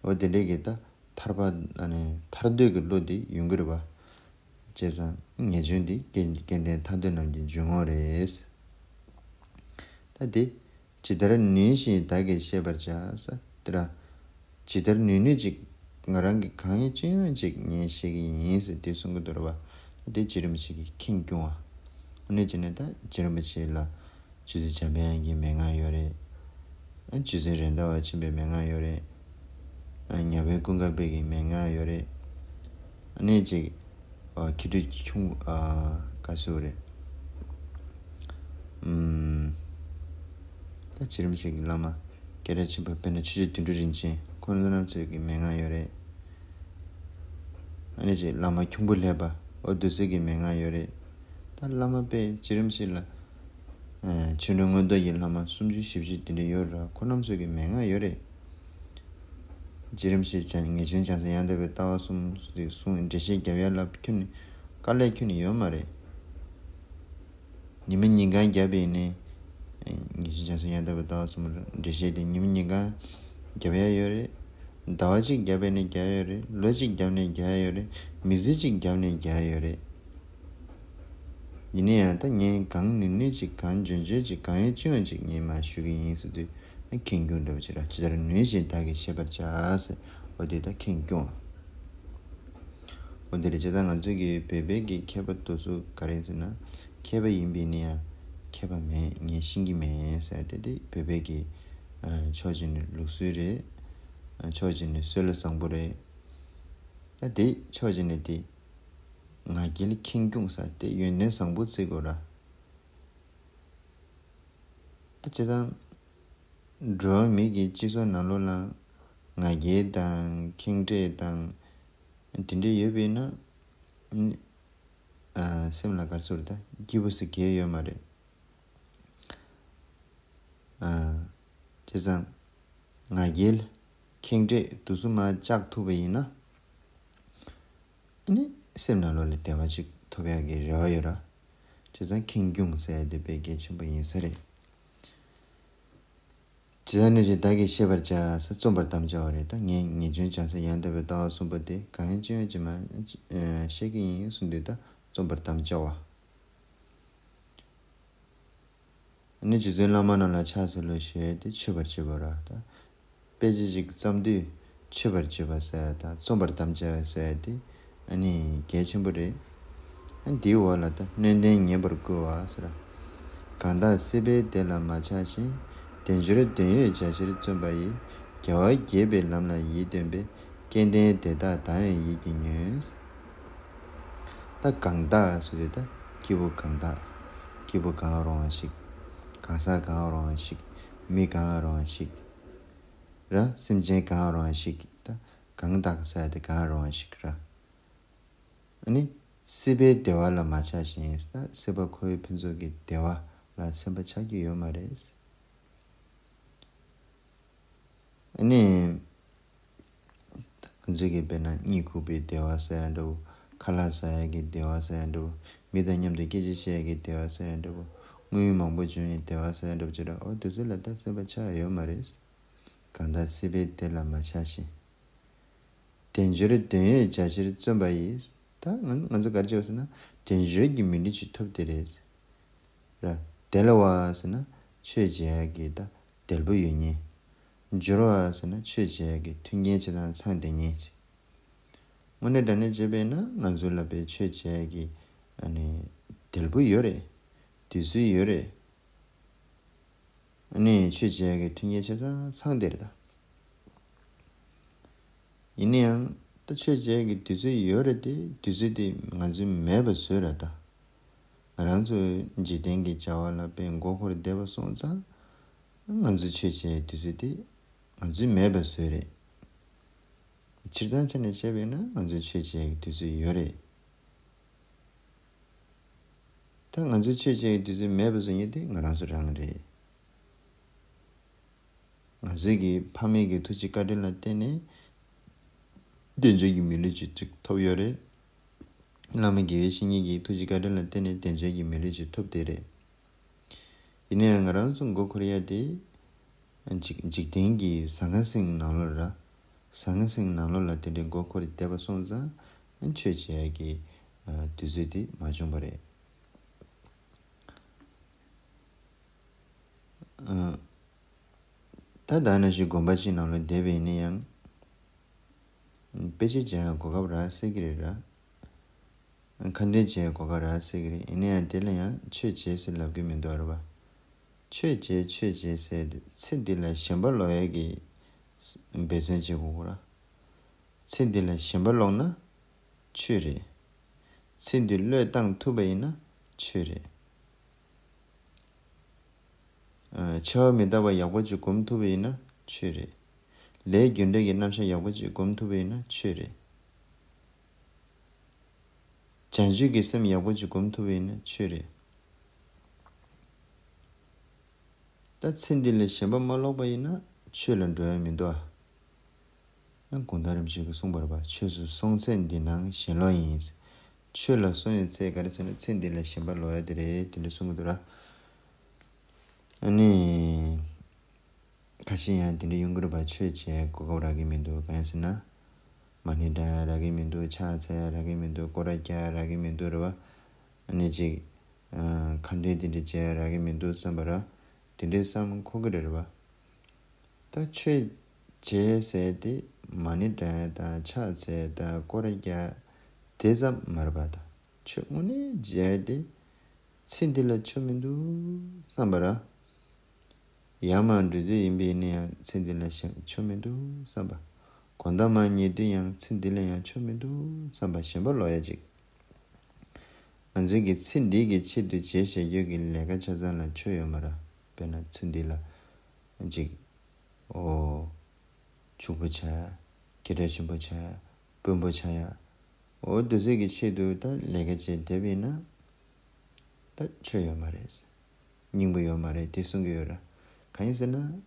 འོ་དེ་འདྲས་ཀྱི་ད་ཐར་པ་ཨ་ནི་ཐར་འདོད་ཀྱི་བློ་དེ་ཡོང་གི་རེད་པ། བྱས་ཙང་ངེས་འབྱུང་འདི་སྐལ་སྐལ་ལྡན་ཐར་འདོད་རྣམས་ཀྱི་འཇུག་ངོགས་རེད། ད་དེ། ཇི་ལྟར་ནུས་བཞིན་བདག་གིས་ཤེས་པར་བྱ། ས་དེ་ལ། ཇི་ལྟར་ནུས་ནུས་ཅིག་ང་རང་གིས་གང་ཡིན་ཅི་ཡང་ཅིག་ངས་ཤེས་ཀྱི་ཡིན་ཟེར་དེ་གསུང་གི་འདུག་ར་བ། དེ་བྱེད་རིམ་ཞིག་གིས་ཁེངས་སྐྱུང་བ། ཨ་ནི་བྱས་ནས་ད་བྱེད་རིམ་བྱེད་ལ། རྗེ་བཙུན་འཇམ་དཔལ་དབྱངས་ཀྱི་མན་ངག་ཡོད་རེད། ཨ་རྗེ་བཙུན་རེད་མདའ་བ་ཆེན་པོའི་མན་ངག་ཡོད་རེད། ཨ་ཉ་དབོན་ཀུན་དགའ་བོད་ཀྱི་མན་ངག་ཡོད་རེད། ཨ་ནི་ཅིག་ཨ་མཁས་གྲུབ་ཁྱུང་ཨ་ག་ཟེར་རེད། ཨུམ། ད་བྱེད་རིམ་ཞིག་གི་བླ་མ་སྐད་གྲགས་ཆེན་པོ་དཔེར་ན་ཆོས་རྗེ་དོན་གྲུབ་རིན་ཆེན་ཁོང་རྣམ་ཚོའི་གི་མན་ངག་ཡོད་རེད། ཨ་ནི་ཅིག་བླ་མ་ཁྱུང་པོ་ལྷས་པ་འོ་འདི་ཚོའི་གི་མན་ངག་ཡོད་རེད། ད་བླ་མ་དཔེ་བྱེད་རིམ་ཞིག་ལ། ཨ་ཆོས་འབྲེལ་མངོན་རྟོགས་ཀྱི་བླ་མ་སུམ་ཅུ་བཞི་བཅུ་དེ་འདྲ་ཡོད་ར། ཁོང་རྣམ་ཚོའི་གི་མན་ངག་ཡོད་རེད། བྱེད་རིམ་ཞིག་ཀྱང་ངེས་འབྱུང་བྱང་སེམས་ཡང་དག་པའི་ལྟ་བ་གསུམ་ཞེས་གསུངས། འགྲེལ་བཤད་རྒྱབ་ཡ་ལ་ཁྱོན་ནས་དཀའ་ལས་ཁྱོན་ནས་ཡོད་མ་རེད། ཉི་མ་ཉིན་གང་རྒྱབ་པ་ཡིན་ནའི། ངེས་འབྱུང་བྱང་སེམས་ཡང་དག་པའི་ལྟ་བ་གསུམ་འགྲེལ་བཤད་དེ་ཉི་མ་ཉིན་གང་རྒྱབ་ཡ་ཡོད་རེད། ཟླ་བ་གཅིག་རྒྱབ་པ་ཡིན་ནའི་རྒྱབ་ཡ་ཡོད་རེད། ལོ་གཅིག་རྒྱབ་ནའི་རྒྱབ་ཡ་ཡོད་རེད། མི་ཚེ་གཅིག་རྒྱབ་ནའི་རྒྱབ་ཡ་ཡོད་རེད། ཡིན་ན་ཡང་ད་ངས་གང་ནུས་ནུས་ཅིག་གང་འཇོན་འཇོན་ཅིག་གང་ཡོད་ཅི་ཡོད་ཅིག་ངས་མར་ཞུ་གི་ཡིན་ཟེར་དུས་ཁེངས་སྐྱུང་འདྲ་བོ་ཅིག་ར། ཇི་ལྟར་ནུས་བཞིན་བདག་གིས་ཤེས་པར་བྱ་ཟེར། འོ་དེ་ད་ཁེངས་སྐྱུང་། འོ་དེ་རེད། བྱས་ཙང་ང་ཚོས་ཀྱི་བོད་པའི་གི་མཁས་པ་དེ་ཚོ་ག་རེ་ཡིན་ཟེར་ན། མཁས་པ་ཡིན་པས་ནི་ཡང་མཁས་པ་མེད་ངས་ཤེས་ཀྱི་མེད་ཟེར་དེ་དེ་བོད་པའི་གི་ཕྱོགས་གཅིག་ནས་ལུགས་སྲོལ་རེད། ཕྱོགས་གཅིག་ནས་སྲོལ་ལ་བཟང་པོ་རེད། ད་དེ་ཕྱོགས་གཅིག་ནས་དེ། ང་རྒྱལ་ཁེངས་སྐྱུང་ས་དེ་ཡོན་ཏན་བཟང་པོ་བརྩི་དགོས་ར། ད་བྱས་ཙང་། འགྲོ་བ་མི་གི་སྤྱི་ཚོགས་ནང་ལོགས་ལ་ང་རྒྱལ་དང་ཁེངས་དྲེགས་དང་། དེ་འདྲ་ཡོད་པས་ན། ཨ་སེམས་ལ་ག་རེ་ཟེར་ད་སྐྱིད་པོ་ཟེར་གང་ཡང་ཡོད་མ་རེད། ཨ་བྱས་ཙང་། ང་རྒྱལ། ཁེངས་དྲེགས་དེ་ཚོ་མར་བཅག་ཐུབ་པ་ཡིན་ན། ཨ་ནི་སེམས་ནང་ལོགས་ལ་བདེ་བ་ཅིག་ཐོབ་ཡག་གི་རེ་བ་ཡོད་ར། བྱས་ཙང་ཁེངས་སྐྱུང་ཟེར་ཡ་དེ་དཔེ་གལ་ཆེན་པོ་ཡིན་ས་རེད། ཇི་ལྟར་ནུས་བཞིན་བདག་གིས་ཤེས་པར་བྱ་ཟེར་རྩོམ་པར་དམ་བཅའ་བ་རེད། ད་ངས་ངེས་འབྱུང་བྱང་སེམས་ཡང་དག་པའི་ལྟ་བ་གསུམ་པོ་དེ་གང་ཡང་ཅི་ཡང་ཅི་མ་ཤེས་ཀྱི་ཡིན་གསུངས་དུས་ད་རྩོམ་པར་དམ་བཅའ་བ། ནི་རྗེ་བཙུན་བླ་མ་རྣམས་ལ་ཕྱག་འཚལ་ལོ་ཞེས་ཏེ་མཆོད་པར་བྱེད་པ་ར། ད་དཔེ་ཆ་ཅིག་བརྩམས་དུས་མཆོད་པར་བྱེད་པ་ཟེར་ཡ་དང་རྩོམ་པར་དམ་བཅའ་ཟེར་ཡ་དེ་ཨ་ནི་གལ་ཆེན་པོ་རེད། ཨ་འདིའི་འོག་ལ་ད་སྣོད་ལྡན་ཉན་པར་བསྐུལ་བ་ཟེར། གང་དག་སྲིད་པའི་བདེ་ལ་མ་ཆགས་ཤིང་། དལ་འབྱོར་དོན་ཡོད་བྱ་ཕྱིར་བརྩོན་པ་ཡིས། རྒྱལ་བ་དགྱེས་པའི་ལམ་ལ་ཡིད་རྟོན་པའི། སྐལ་ལྡན་དེ་དག་བདག་ཡང་ཡིད་ཀྱིས་ཉོན། ད་གང་དག་ཟེར་དུས་ད་སྐྱེས་བུ་གང་དག་སྐྱེས་བུ་གང་རུང་བ་ཞིག་གང་ཟག་གང་རུང་བ་ཞིག་མི་གང་རུང་བ་ཞིག་ར། སེམས་ཅན་གང་རུང་བ་ཞིག་ད་གང་དག་ཟེར་དེ་གང་རུང་བ་ཞིག་ར། ཨ་ནི་སྲིད་པའི་བདེ་བ་ལ་མ་ཆགས་ཤིང་ད་སྲིད་པ་འཁོར་བའི་ཕུན་ཚོགས་ཀྱི་བདེ་བ་ལ་སེམས་པ་ཆགས་ཀྱི་ཡོད་མ་རེད། ཨ་ནི། ང་ཚོས་ཀྱི་དཔེར་ན་གཉིད་ཁུག་པའི་བདེ་བ་ཟེར་ཡ་འདྲ་བོ། ཁ་ལག་ཟ་ཡ་གི་བདེ་བ་ཟེར་ཡ་འདྲ་བོ། མི་དང་མཉམ་དུ་སྐད་ཆ་བཤད་ཡ་གི་བདེ་བ་ཟེར་ཡ་འདྲ་བོ། དངུལ་མང་པོ་འབྱུང་ཡའི་བདེ་བ་ཟེར་ཡ་འདྲ་བོ་ཅིག་ར། འོ་དེ་ཚོ་ལ་ད་སེམས་པ་ཆགས་ཡ་ཡོད་མ་རེད། གང་དག་སྲིད་པའི་བདེ་ལ་མ་ཆགས་ཤིང་། དལ་འབྱོར་དོན་ཡོད་བྱ་ཕྱིར་བརྩོན་པ་ཡིས། ད་ང་ང་ཚོ་ག་རེ་བྱེད་དགོས་ཟེར་ན་དལ་འབྱོར་གྱི་མི་ལུས་ཅིག་ཐོབ་དེ་རེད། ར། དལ་བ་ཟེར་ན་ཆོས་བྱེད་ཡ་གི་ད་དལ་པོ་ཡོད་མཁན། འབྱོར་བ་ཟེར་ན་ཆོས་བྱེད་ཡ་གི་མཐུན་རྐྱེན་ཆ་ཚང་ཚང་བསྡད་མཁན་ཅིག་དངོས་གནས་དྲང་གནས་བྱས་པས་ན་ང་ཚོ་ལ་དཔེ་ཆོས་བྱེད་ཡ་གི་ཨ་ནི་དལ་པོ་ཡོད་རེད། དུས་ཚོད་ཡོད་རེད། ཨ་ནི་ཆོས་བྱེད་ཡ་གི་མཐུན་རྐྱེན་ཆ་ཚང་ཚང་བསྡད་རེད་ད། ཡིན་ན་ཡང་ད་ཆོས་བྱེད་ཀྱི་དུས་ཚོད་ཡོད་རེད་དེ་དུས་ཚོད་དེ་ང་ཚོས་མེད་པ་བཟོས་རེད་ད། ང་རང་ཚོ་འཇིག་རྟེན་གྱི་བྱ་བ་ལ་དཔེ་མགོ་འཁོར་བསྡད་པ་སོང་ཙང་ང་ཚོས་ཆོས་བྱེད་ཀྱི་དུས་ཚོད་དེ་ང་ཚོས་མེད་པ་བཟོས་རེད། སྤྱིར་བཏང་ཆ་ནས་བཤད་པས་ན་ང་ཚོས་ཆོས་བྱེད་ཀྱི་དུས་ཚོད་ཡོད་རེད། ད་ང་ཚོས་ཆོས་བྱེད་ཀྱི་དུས་ཚོད་མེད་པ་བཟོ་མཁན་དེ་ང་རང་ཚོ་རང་རེད། ང་ཚོས་ཀྱི་ཕ་མེས་ཀྱི་ཐུགས་རྗེ་བཀའ་དྲིན་ལ་བརྟེན་ནས་དལ་འབྱོར་གྱི་མི་ལུས་ཅིག་ཅིག་ཐོབ་ཡོད་རེད། བླ་མ་དགེ་བའི་བཤེས་གཉེན་གྱི་ཐུགས་རྗེ་བཀའ་དྲིན་ལ་བརྟེན་ནས་བདེ་འབྱོར་གྱི་མི་ལུས་ཅིག་ཐོབ་བསྡད་རེད། ཡིན་ན་ཡང་ང་རང་ཚོ་མགོ་འཁོར་ཡ་དེ། འཇིག་འཇིག་རྟེན་གྱི་ཟང་ངེ་ཟིང་ནང་ལོགས་ར། ཟང་ངེ་ཟིང་ནང་ལོགས་ལ་དེ་འདྲའི་མགོ་འཁོར་བསྡད་པ་སོང་ཙང་། ཆོས་བྱེད་ཡ་གི་དུས་ཚོད་དེ་མ་བྱུང་བ་རེད། ད་ད་ནང་བཞིན་དགོན་པ་གཅིག་ནང་ལ་བསྡད་པ་ཡིན་ན་ཡང་། དཔེ་ཆ་སྦྱང་ཡ་གོ་སྐབས་རག་སྲིད་ཀྱི་རེད་ར། ཁ་འདོན་བྱེད་ཡ་གོ་སྐབས་རག་སྲིད་ཀྱི་རེད། ཡིན་ན་ཡང་དེ་ལ་ཡང་ཆོས་བྱེད་ཟེར་ལབ་ཀྱི་མི་འདུག་ར་བ། ཆོས་བྱེད་ཆོས་བྱེད་ཟེར་ཏེ་ཚེ་འདི་ལ་ཞེན་པ་ལོག་ཡ་གི་འབད་བརྩོན་བྱེད་དགོས་ར། ཚེ་འདི་ལ་ཞེན་པ་ལོག་ན་ཆོས་རེད། ཚེ་འདི་བློས་བཏང་ཐུབ་པ་ཡིན་ན་ཆོས་རེད། འཆལ་བ་མི་རྟག་པ་ཡག་པོ་ཅིག་སྒོམ་ཐུབ་པ་ཡིན་ན་ཆོས་རེད། ལས་རྒྱུ་འབྲས་ཀྱི་རྣམ་གཞག་ཡག་པོ་ཅིག་སྒོམ་ཐུབ་པ་ཡིན་ན་ཆོས་རེད། བྱང་ཆུབ་ཀྱི་སེམས་ཡག་པོ་ཅིག་སྒོམ་ཐུབ་པ་ཡིན་ན་ཆོས་རེད། ད་ཚེ་འདི་ལ་ཞེན་པ་མ་ལོག་པ་ཡིན་ན་ཆོས་ལ་འགྲོ་ཡ་མི་འདུག་ཨ། ཡང་གུང་ཐང་རིན་པོ་ཆེ་གིས་གསུངས་པ་རེད་པ། ཆོས་སུ་སོང་ཚད་འདི་སྣང་ཞེན་ལོག་ཡིན། ཆོས་ལ་སོང་ཡོད་ཚད་ག་རེ་ཟེར་ན་ཚེ་འདི་ལ་ཞེན་པ་ལོག་ཡ་དེ་རེད་དེ་འདྲ་གསུང་གི་འདུག་ར། ཨ་ནི། ཁ་ཤས་ཡང་དེ་འདྲ་ཡོང་གི་རེད་པ། ཆོས་བྱེད་གོ་སྐབས་རག་གི་མི་འདུག་གང་ཡིན་ཟེར་ན། མ་ཎི་བགྲང་ཡ་རག་གི་མི་འདུག་ཕྱག་འཚལ་ཡ་རག་གི་མི་འདུག་སྐོར་ར་རྒྱག་ཡ་རག་གི་མི་འདུག་རེད་པ། ཨ་ནི་ཅིག་ཁ་འདོན་དེ་འདྲ་བྱེད་ཡ་རག་གི་མི་འདུག་བསམ་པ་ར། དེ་འདྲའི་བསམ་འཁོར་གི་རེད་པ། ད་ཆོས་བྱེད་ཟེར་ཏེ་མ་ཎི་བགྲང་ཡ་དང་ཕྱག་འཚལ་ཡ་དང་སྐོར་ར་རྒྱག་ཡ་དེ་ཙམ་མ་རེད་པ། ད་ཆོས་དངོས་གནས་བྱེད་ཡ་དེ་ཚེ་འདི་ལ་ཆོ་མི་འདུག་བསམ་པ་ར། ཡར་མར་འགྲོ་དུས་ཡིན་པས་ན་ཡང་ཚེ་འདི་ལ་ཞེན་ཆོ་མི་འདུག་བསམ་པ། གོང་དང་མར་ཉལ་དུས་ཡང་ཚེ་འདི་ལ་ཡང་ཆོ་མི་འདུག་བསམ་པ་ཞེན་པ་ལོག་ཡ་ཅིག་ང་ཚོའི་གི་ཚེ་འདི་གི་ཆེད་དུ་བྱས་བཞག་རྒྱུ་གི་ལས་ཀ་ཆ་ཚང་ལ་ཆོ་ཡོད་མ་ར། དཔེར་ན་ཚེ་འདི་ལ་ཅིག་ཨོ། ཕྱུག་པོ་ཆགས་ཡ། སྐད་གྲགས་ཆེན་པོ་ཆགས་ཡ། དཔོན་པོ་ཆགས་ཡ། ཨོ་དེ་ཚོའི་གི་ཆེད་དུ་ད་ལས་ཀ་བྱས་བསྡད་པ་ཡིན་ན། ད་ཆོ་ཡོད་མ་རེད། སྙིང་པོ་ཡོད་མ་རེད་དེ་གསུང་གི་ཡོད་ར། གང་ཡིན་ཟེར་ན།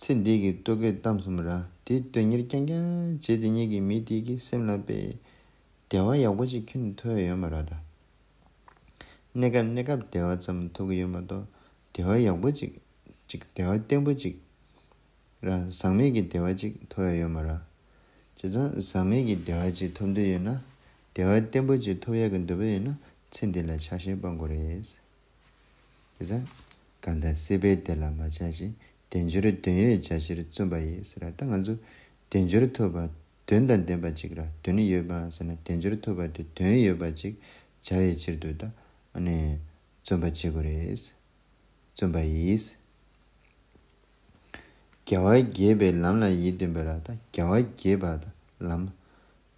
ཚེ་འདི་གི་ལྟོ་གོས་གཏམ་གསུམ་ར་དེ་དོན་གཉེར་རྐྱང་རྐྱང་བྱེད་དེ་ཉིད་ཀྱི་མི་དེ་གི་སེམས་ལ་དཔེ། བདེ་བ་ཡག་པོ་ཅིག་ཁྱོན་ནས་ཐོབ་ཡ་ཡོད་མ་ར་ད། གནས་སྐབས་གནས་སྐབས་བདེ་བ་ཙམ་ཐོབ་ཀྱི་ཡོད་མ་གཏོགས་བདེ་བ་ཡག་པོ་ཅིག་ཅིག་བདེ་བ་བརྟན་པོ་ཅིག་ར་ཟག་མེད་ཀྱི་བདེ་བ་ཅིག་ཐོབ་ཡ་ཡོད་མ་ར། བྱས་ཙང་ཟག་མེད་ཀྱི་བདེ་བ་ཅིག་ཐོབ་འདོད་ཡོད་ན་བདེ་བ་བརྟན་པོ་ཅིག་ཐོབ་ཡ་གི་འདོད་པ་ཡོད་ན་ཚེ་འདི་ལ་ཆགས་ཞེན་སྤང་དགོས་རེད། དེ་ཙང་། གང་ལྟར་སྲིད་པའི་བདེ་ལ་མ་ཆགས་ཤིང་། དལ་འབྱོར་དོན་ཡོད་བྱ་ཕྱིར་བརྩོན་པ་ཡིས་ཟེར་ད་ང་ཚོ་དལ་འབྱོར་ཐོབ་པ་དོན་དང་ལྡན་པ་ཅིག་ར་དོན་ཡོད་པ་ཟེར་ན་དལ་འབྱོར་ཐོབ་པ་དེ་དོན་ཡོད་པ་ཅིག་བྱ་བའི་ཕྱིར་དུ་ད་ཨ་ནི་བརྩོན་པ་བྱེད་དགོས་རེད། བརྩོན་པ་ཡིས། རྒྱལ་བ་དགྱེས་པའི་ལམ་ལ་ཡིད་རྟོན་པ་ར་ད་རྒྱལ་བ་དགྱེས་པ་ད་ལམ།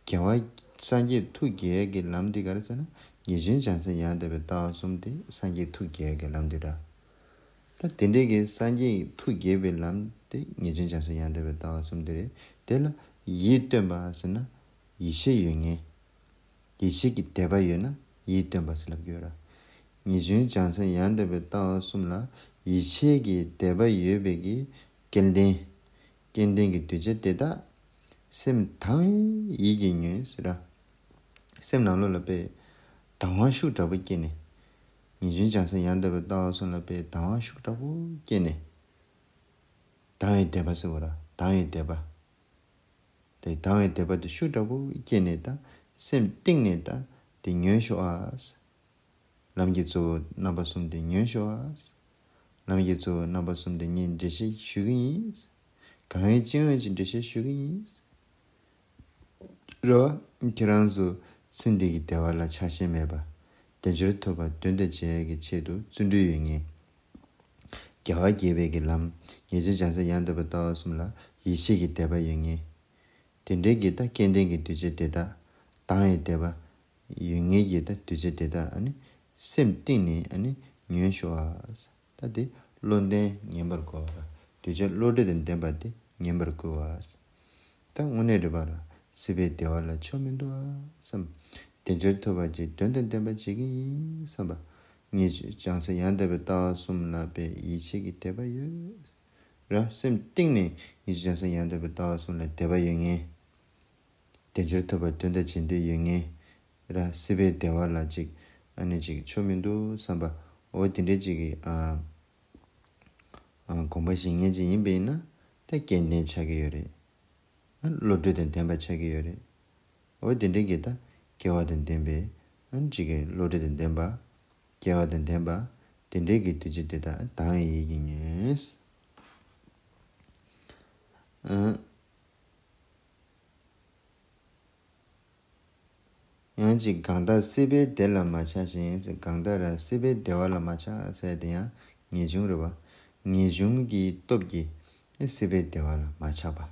རྒྱལ་བ། སངས་རྒྱས་ཐུགས་དགྱེས་ཀྱི་ལམ་འདི་ག་རེ་ཟེར་ན། ངེས་འབྱུང་བྱང་སེམས་ཡང་དག་པའི་ལྟ་བ་གསུམ་སྟེ་སངས་རྒྱས་ཐུགས་དགྱེས་ཀྱི་ལམ་འདི་ར། ད་དེ་འདྲའི་གི་སངས་རྒྱས་ཐུགས་དགྱེས་པའི་ལམ་སྟེ་ངེས་འབྱུང་བྱང་སེམས་ཡང་དག་པའི་ལྟ་བ་གསུམ་འདི་རེད། དེ་ལ་ཡིད་རྟོན་པ་ཟེར་ན། ཡིད་ཆེས་ཡོད་མཁན། ཡིད་ཆེས་ཀྱི་དད་པ་ཡོད་ན་ཡིད་རྟོན་པ་ཟེར་ལབ་ཀྱི་ཡོད་ར། ངེས་འབྱུང་བྱང་སེམས་ཡང་དག་པའི་ལྟ་བ་གསུམ་ལ་ཡིད་ཆེས་ཀྱི་དད་པ་ཡོད་པའི་གི་སྐལ་ལྡན། སྐལ་ལྡན་གྱི་གདུལ་བྱ་དེ་དག་སེམས་དང་བའི་ཡིད་ཀྱིས་ཉོན་ཟེར་ར། སེམས་ནང་ལོགས་ལ་དཔེ། དང་བ་ཤུགས་དྲག་པོ་སྐྱེས་ནས། ངེས་འབྱུང་བྱང་སེམས་ཡང་དག་པའི་ལྟ་བ་གསུམ་ལ་དཔེ་དང་བ་ཤུགས་དྲག་པོ་སྐྱེས་ནས། དང་བའི་དད་པ་ཟེར་བ་ར་དང་བའི་དད་པ། དེ་དང་བའི་དད་པ་དེ་ཤུགས་དྲག་པོ་སྐྱེས་ནས་ད་སེམས་གཏིང་ནས་ད་དེ་ཉོན་ཤོག་ཨ། ལམ་གྱི་གཙོ་བོ་རྣམ་པ་གསུམ་དེ་ཉོན་ཤོག་ཨ། ལམ་གྱི་གཙོ་བོ་རྣམ་པ་གསུམ་དེ་ངས་འགྲེལ་བཤད་ཞུ་གི་ཡིན། གང་བའི་སྤྱི་དབང་གི་འགྲེལ་བཤད་ཞུ་གི་ཡིན། རེད་བ། ཁྱེད་རང་ཚོ་ཚེ་འདི་གི་བདེ་བ་ལ་ཆགས་ཞེན་མེད་པ། དལ་འབྱོར་ཐོབ་པ་དོན་དུ་བྱེད་ཡས་ཀྱི་ཆེད་དུ་བརྩོན་འགྲུས་ཡོད་མཁན། རྒྱལ་བ་དགྱེས་པའི་གི་ལམ། ངེས་འབྱུང་བྱང་སེམས་ཡང་དག་པའི་ལྟ་བ་གསུམ་ལ་ཡིད་ཆེས་ཀྱི་དད་པ་ཡོད་མཁན། དེ་འདྲའི་གི་ད་སྐལ་ལྡན་གྱི་གདུལ་བྱ་དེ་དག་དང་བའི་དད་པ་ཡོད་མཁན་གྱི་ད་གདུལ་བྱ་དེ་དག་ཨ་ནི་སེམས་གཏིང་ནས་ཨ་ནི་ཉོན་ཤོག་ཨ། ད་དེ་བློ་ལྡན་ཉན་པར་གོ་བ། གདུལ་བྱ་བློ་གྲོས་དང་ལྡན་པ་དེ་ཉན་པར་གོ་བ། ད་དངོས་གནས་རེད་པ་ལ་སྲིད་པའི་བདེ་བ་ལ་ཆོ་མི་འདུག་ཨ་བསམ། དལ་འབྱོར་ཐོབ་པ་ཅིག་དོན་དང་ལྡན་པ་བྱེད་ཀྱི་ཡིན་བསམ་པ། ངེས་འབྱུང་བྱང་སེམས་ཡང་དག་པའི་ལྟ་བ་གསུམ་ལ་དཔེ་ཡིད་ཆེས་ཀྱི་དད་པ་ཡོད། ར་སེམས་གཏིང་ནས་ངེས་འབྱུང་བྱང་སེམས་ཡང་དག་པའི་ལྟ་བ་གསུམ་ལ་དད་པ་ཡོད་མཁན། དལ་འབྱོར་ཐོབ་པ་དོན་དང་བྱེད་འདོད་ཡོད་མཁན། ར་སྲིད་པའི་བདེ་བ་ལ་ཅིག་ཨ་ནི་ཅིག་ཆོ་མི་འདུག་བསམ་པ། འོ་དེ་འདྲའི་ཅིག་གི་ཨ་ཨ་དགོངས་པ་བཞེས་མཁན་ཅིག་ཡིན་པ་ཡིན་ན། ད་སྐལ་ལྡན་ཆགས་ཀྱི་ཡོད་རེད། ཨ་བློ་གྲོས་དང་ལྡན་པ་ཆགས་ཀྱི་ཡོད་རེད། འོ་དེ་འདྲའི་གི་ད་སྐལ་བ་དང་ལྡན་པའི་ཨ་ཅིག་གི་བློ་གྲོས་དང་ལྡན་པ། སྐལ་བ་དང་ལྡན་པ། དེ་འདྲའི་གི་དུས་ཚོད་དེ་དག་དང་བའི་ཡིད་ཀྱིས་ཉོན། ཨ། ཡང་ཅིག་གང་དག་སྲིད་པའི་བདེ་ལ་མ་ཆགས་ཤིང་། གང་དག་ར་སྲིད་པའི་བདེ་བ་ལ་མ་ཆགས་ཟེར་དེ་ཡང་ངེས་འབྱུང་རེད་བ། ངེས་འབྱུང་གི་སྟོབས་ཀྱིས་སྲིད་པའི་བདེ་བ་ལ་མ་ཆགས་པ།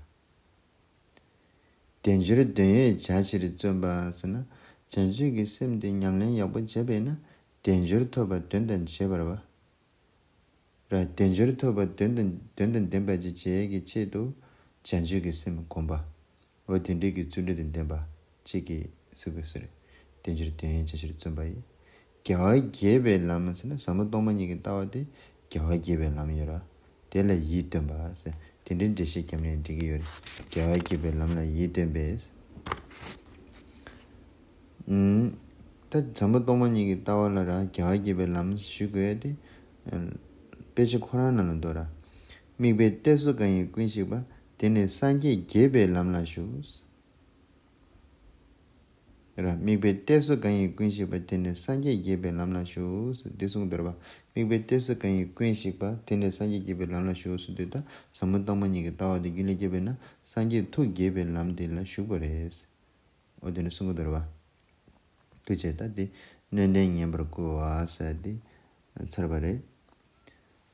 དལ་འབྱོར་དོན་ཡོད་བྱ་ཕྱིར་བརྩོན་པ་ཟེར་ན། བྱང་ཆུབ་ཀྱི་སེམས་དེ་ཉམས་ལེན་ཡག་པོ་བྱས་པས་ན་དལ་འབྱོར་ཐོབ་པ་དོན་དང་བྱེད་པར་བ། ར་དལ་འབྱོར་ཐོབ་པ་དོན་དང་དོན་དང་ལྡན་པ་ཅིག་བྱེད་ཀྱི་ཆེད་དུ་བྱང་ཆུབ་ཀྱི་སེམས་སྒོམ་པ། འོ་དེ་འདྲའི་གི་བརྩོན་འགྲུས་དང་ལྡན་པ་ཅིག་གིས་གཟིགས་དགོས་ཟེར། དལ་འབྱོར་དོན་ཡོད་བྱ་ཕྱིར་བརྩོན་པ་ཡིས། རྒྱལ་བ་དགྱེས་པའི་ལམ་ཟེར་ན་ཟབ་མོ་སྟོང་པ་ཉིད་ཀྱི་ལྟ་བ་དེ་རྒྱལ་བ་དགྱེས་པའི་ལམ་ཡོད་ར། དེ་ལ་ཡིད་རྟོན་པ་ཟེར་དེ་འདྲའི་འགྲེལ་བཤད་བརྒྱབ་ནས་འགྲིག་གི་ཡོད་རེད། རྒྱལ་བ་དགྱེས་པའི་ལམ་ལ་ཡིད་རྟོན་པས། ཨུམ། ད་ཟབ་མོ་སྟོང་པ་ཉིད་ཀྱི་ལྟ་བ་ལ་ར་རྒྱལ་བ་དགྱེས་པའི་ལམ་ཞུ་དགོས་ཏེ། དཔེ་ཆ་ཁོ་རང་ནང་ལ་འདུག་ར། དམིགས་པའི་གཏད་སོ་གང་ཡིན་ཀུན་ཞིག་པ། དེ་ནི་སངས་རྒྱས་དགྱེས་པའི་ལམ་ལ་ཞུགས། ར་དམིགས་པའི་གཏད་སོ་གང་ཡིན་ཀུན་ཞིག་པ། དེ་ནི་སངས་རྒྱས་དགྱེས་པའི་ལམ་ལ་ཞུགས། འདི་གསུངས་འདུག་ར་བ། དམིགས་པའི་གཏད་སོ་གང་ཡིན་ཀུན་ཞིག་པ། དེ་ནི་སངས་རྒྱས་དགྱེས་པའི་ལམ་ལ་ཞུགས་ཟེར་དུས། ད་ཟབ་མོ་སྟོང་པ་ཉིད་ཀྱི་ལྟ་བ་དེ་རྒྱུད་ལ་སྐྱེས་པས་ན་སངས་རྒྱས་ཐུགས་དགྱེས་པའི་ལམ་དེ་ལ་ཞུགས་པ་རེད། འོ་དེ་ནི་གསུང་གི་འདུག་ར་བ། དེ་བྱས་ད་དེ་སྣོད་ལྡན་ཉན་པར་བསྐུལ་བ་ཟེར་དེ་ཚར་བ་རེད།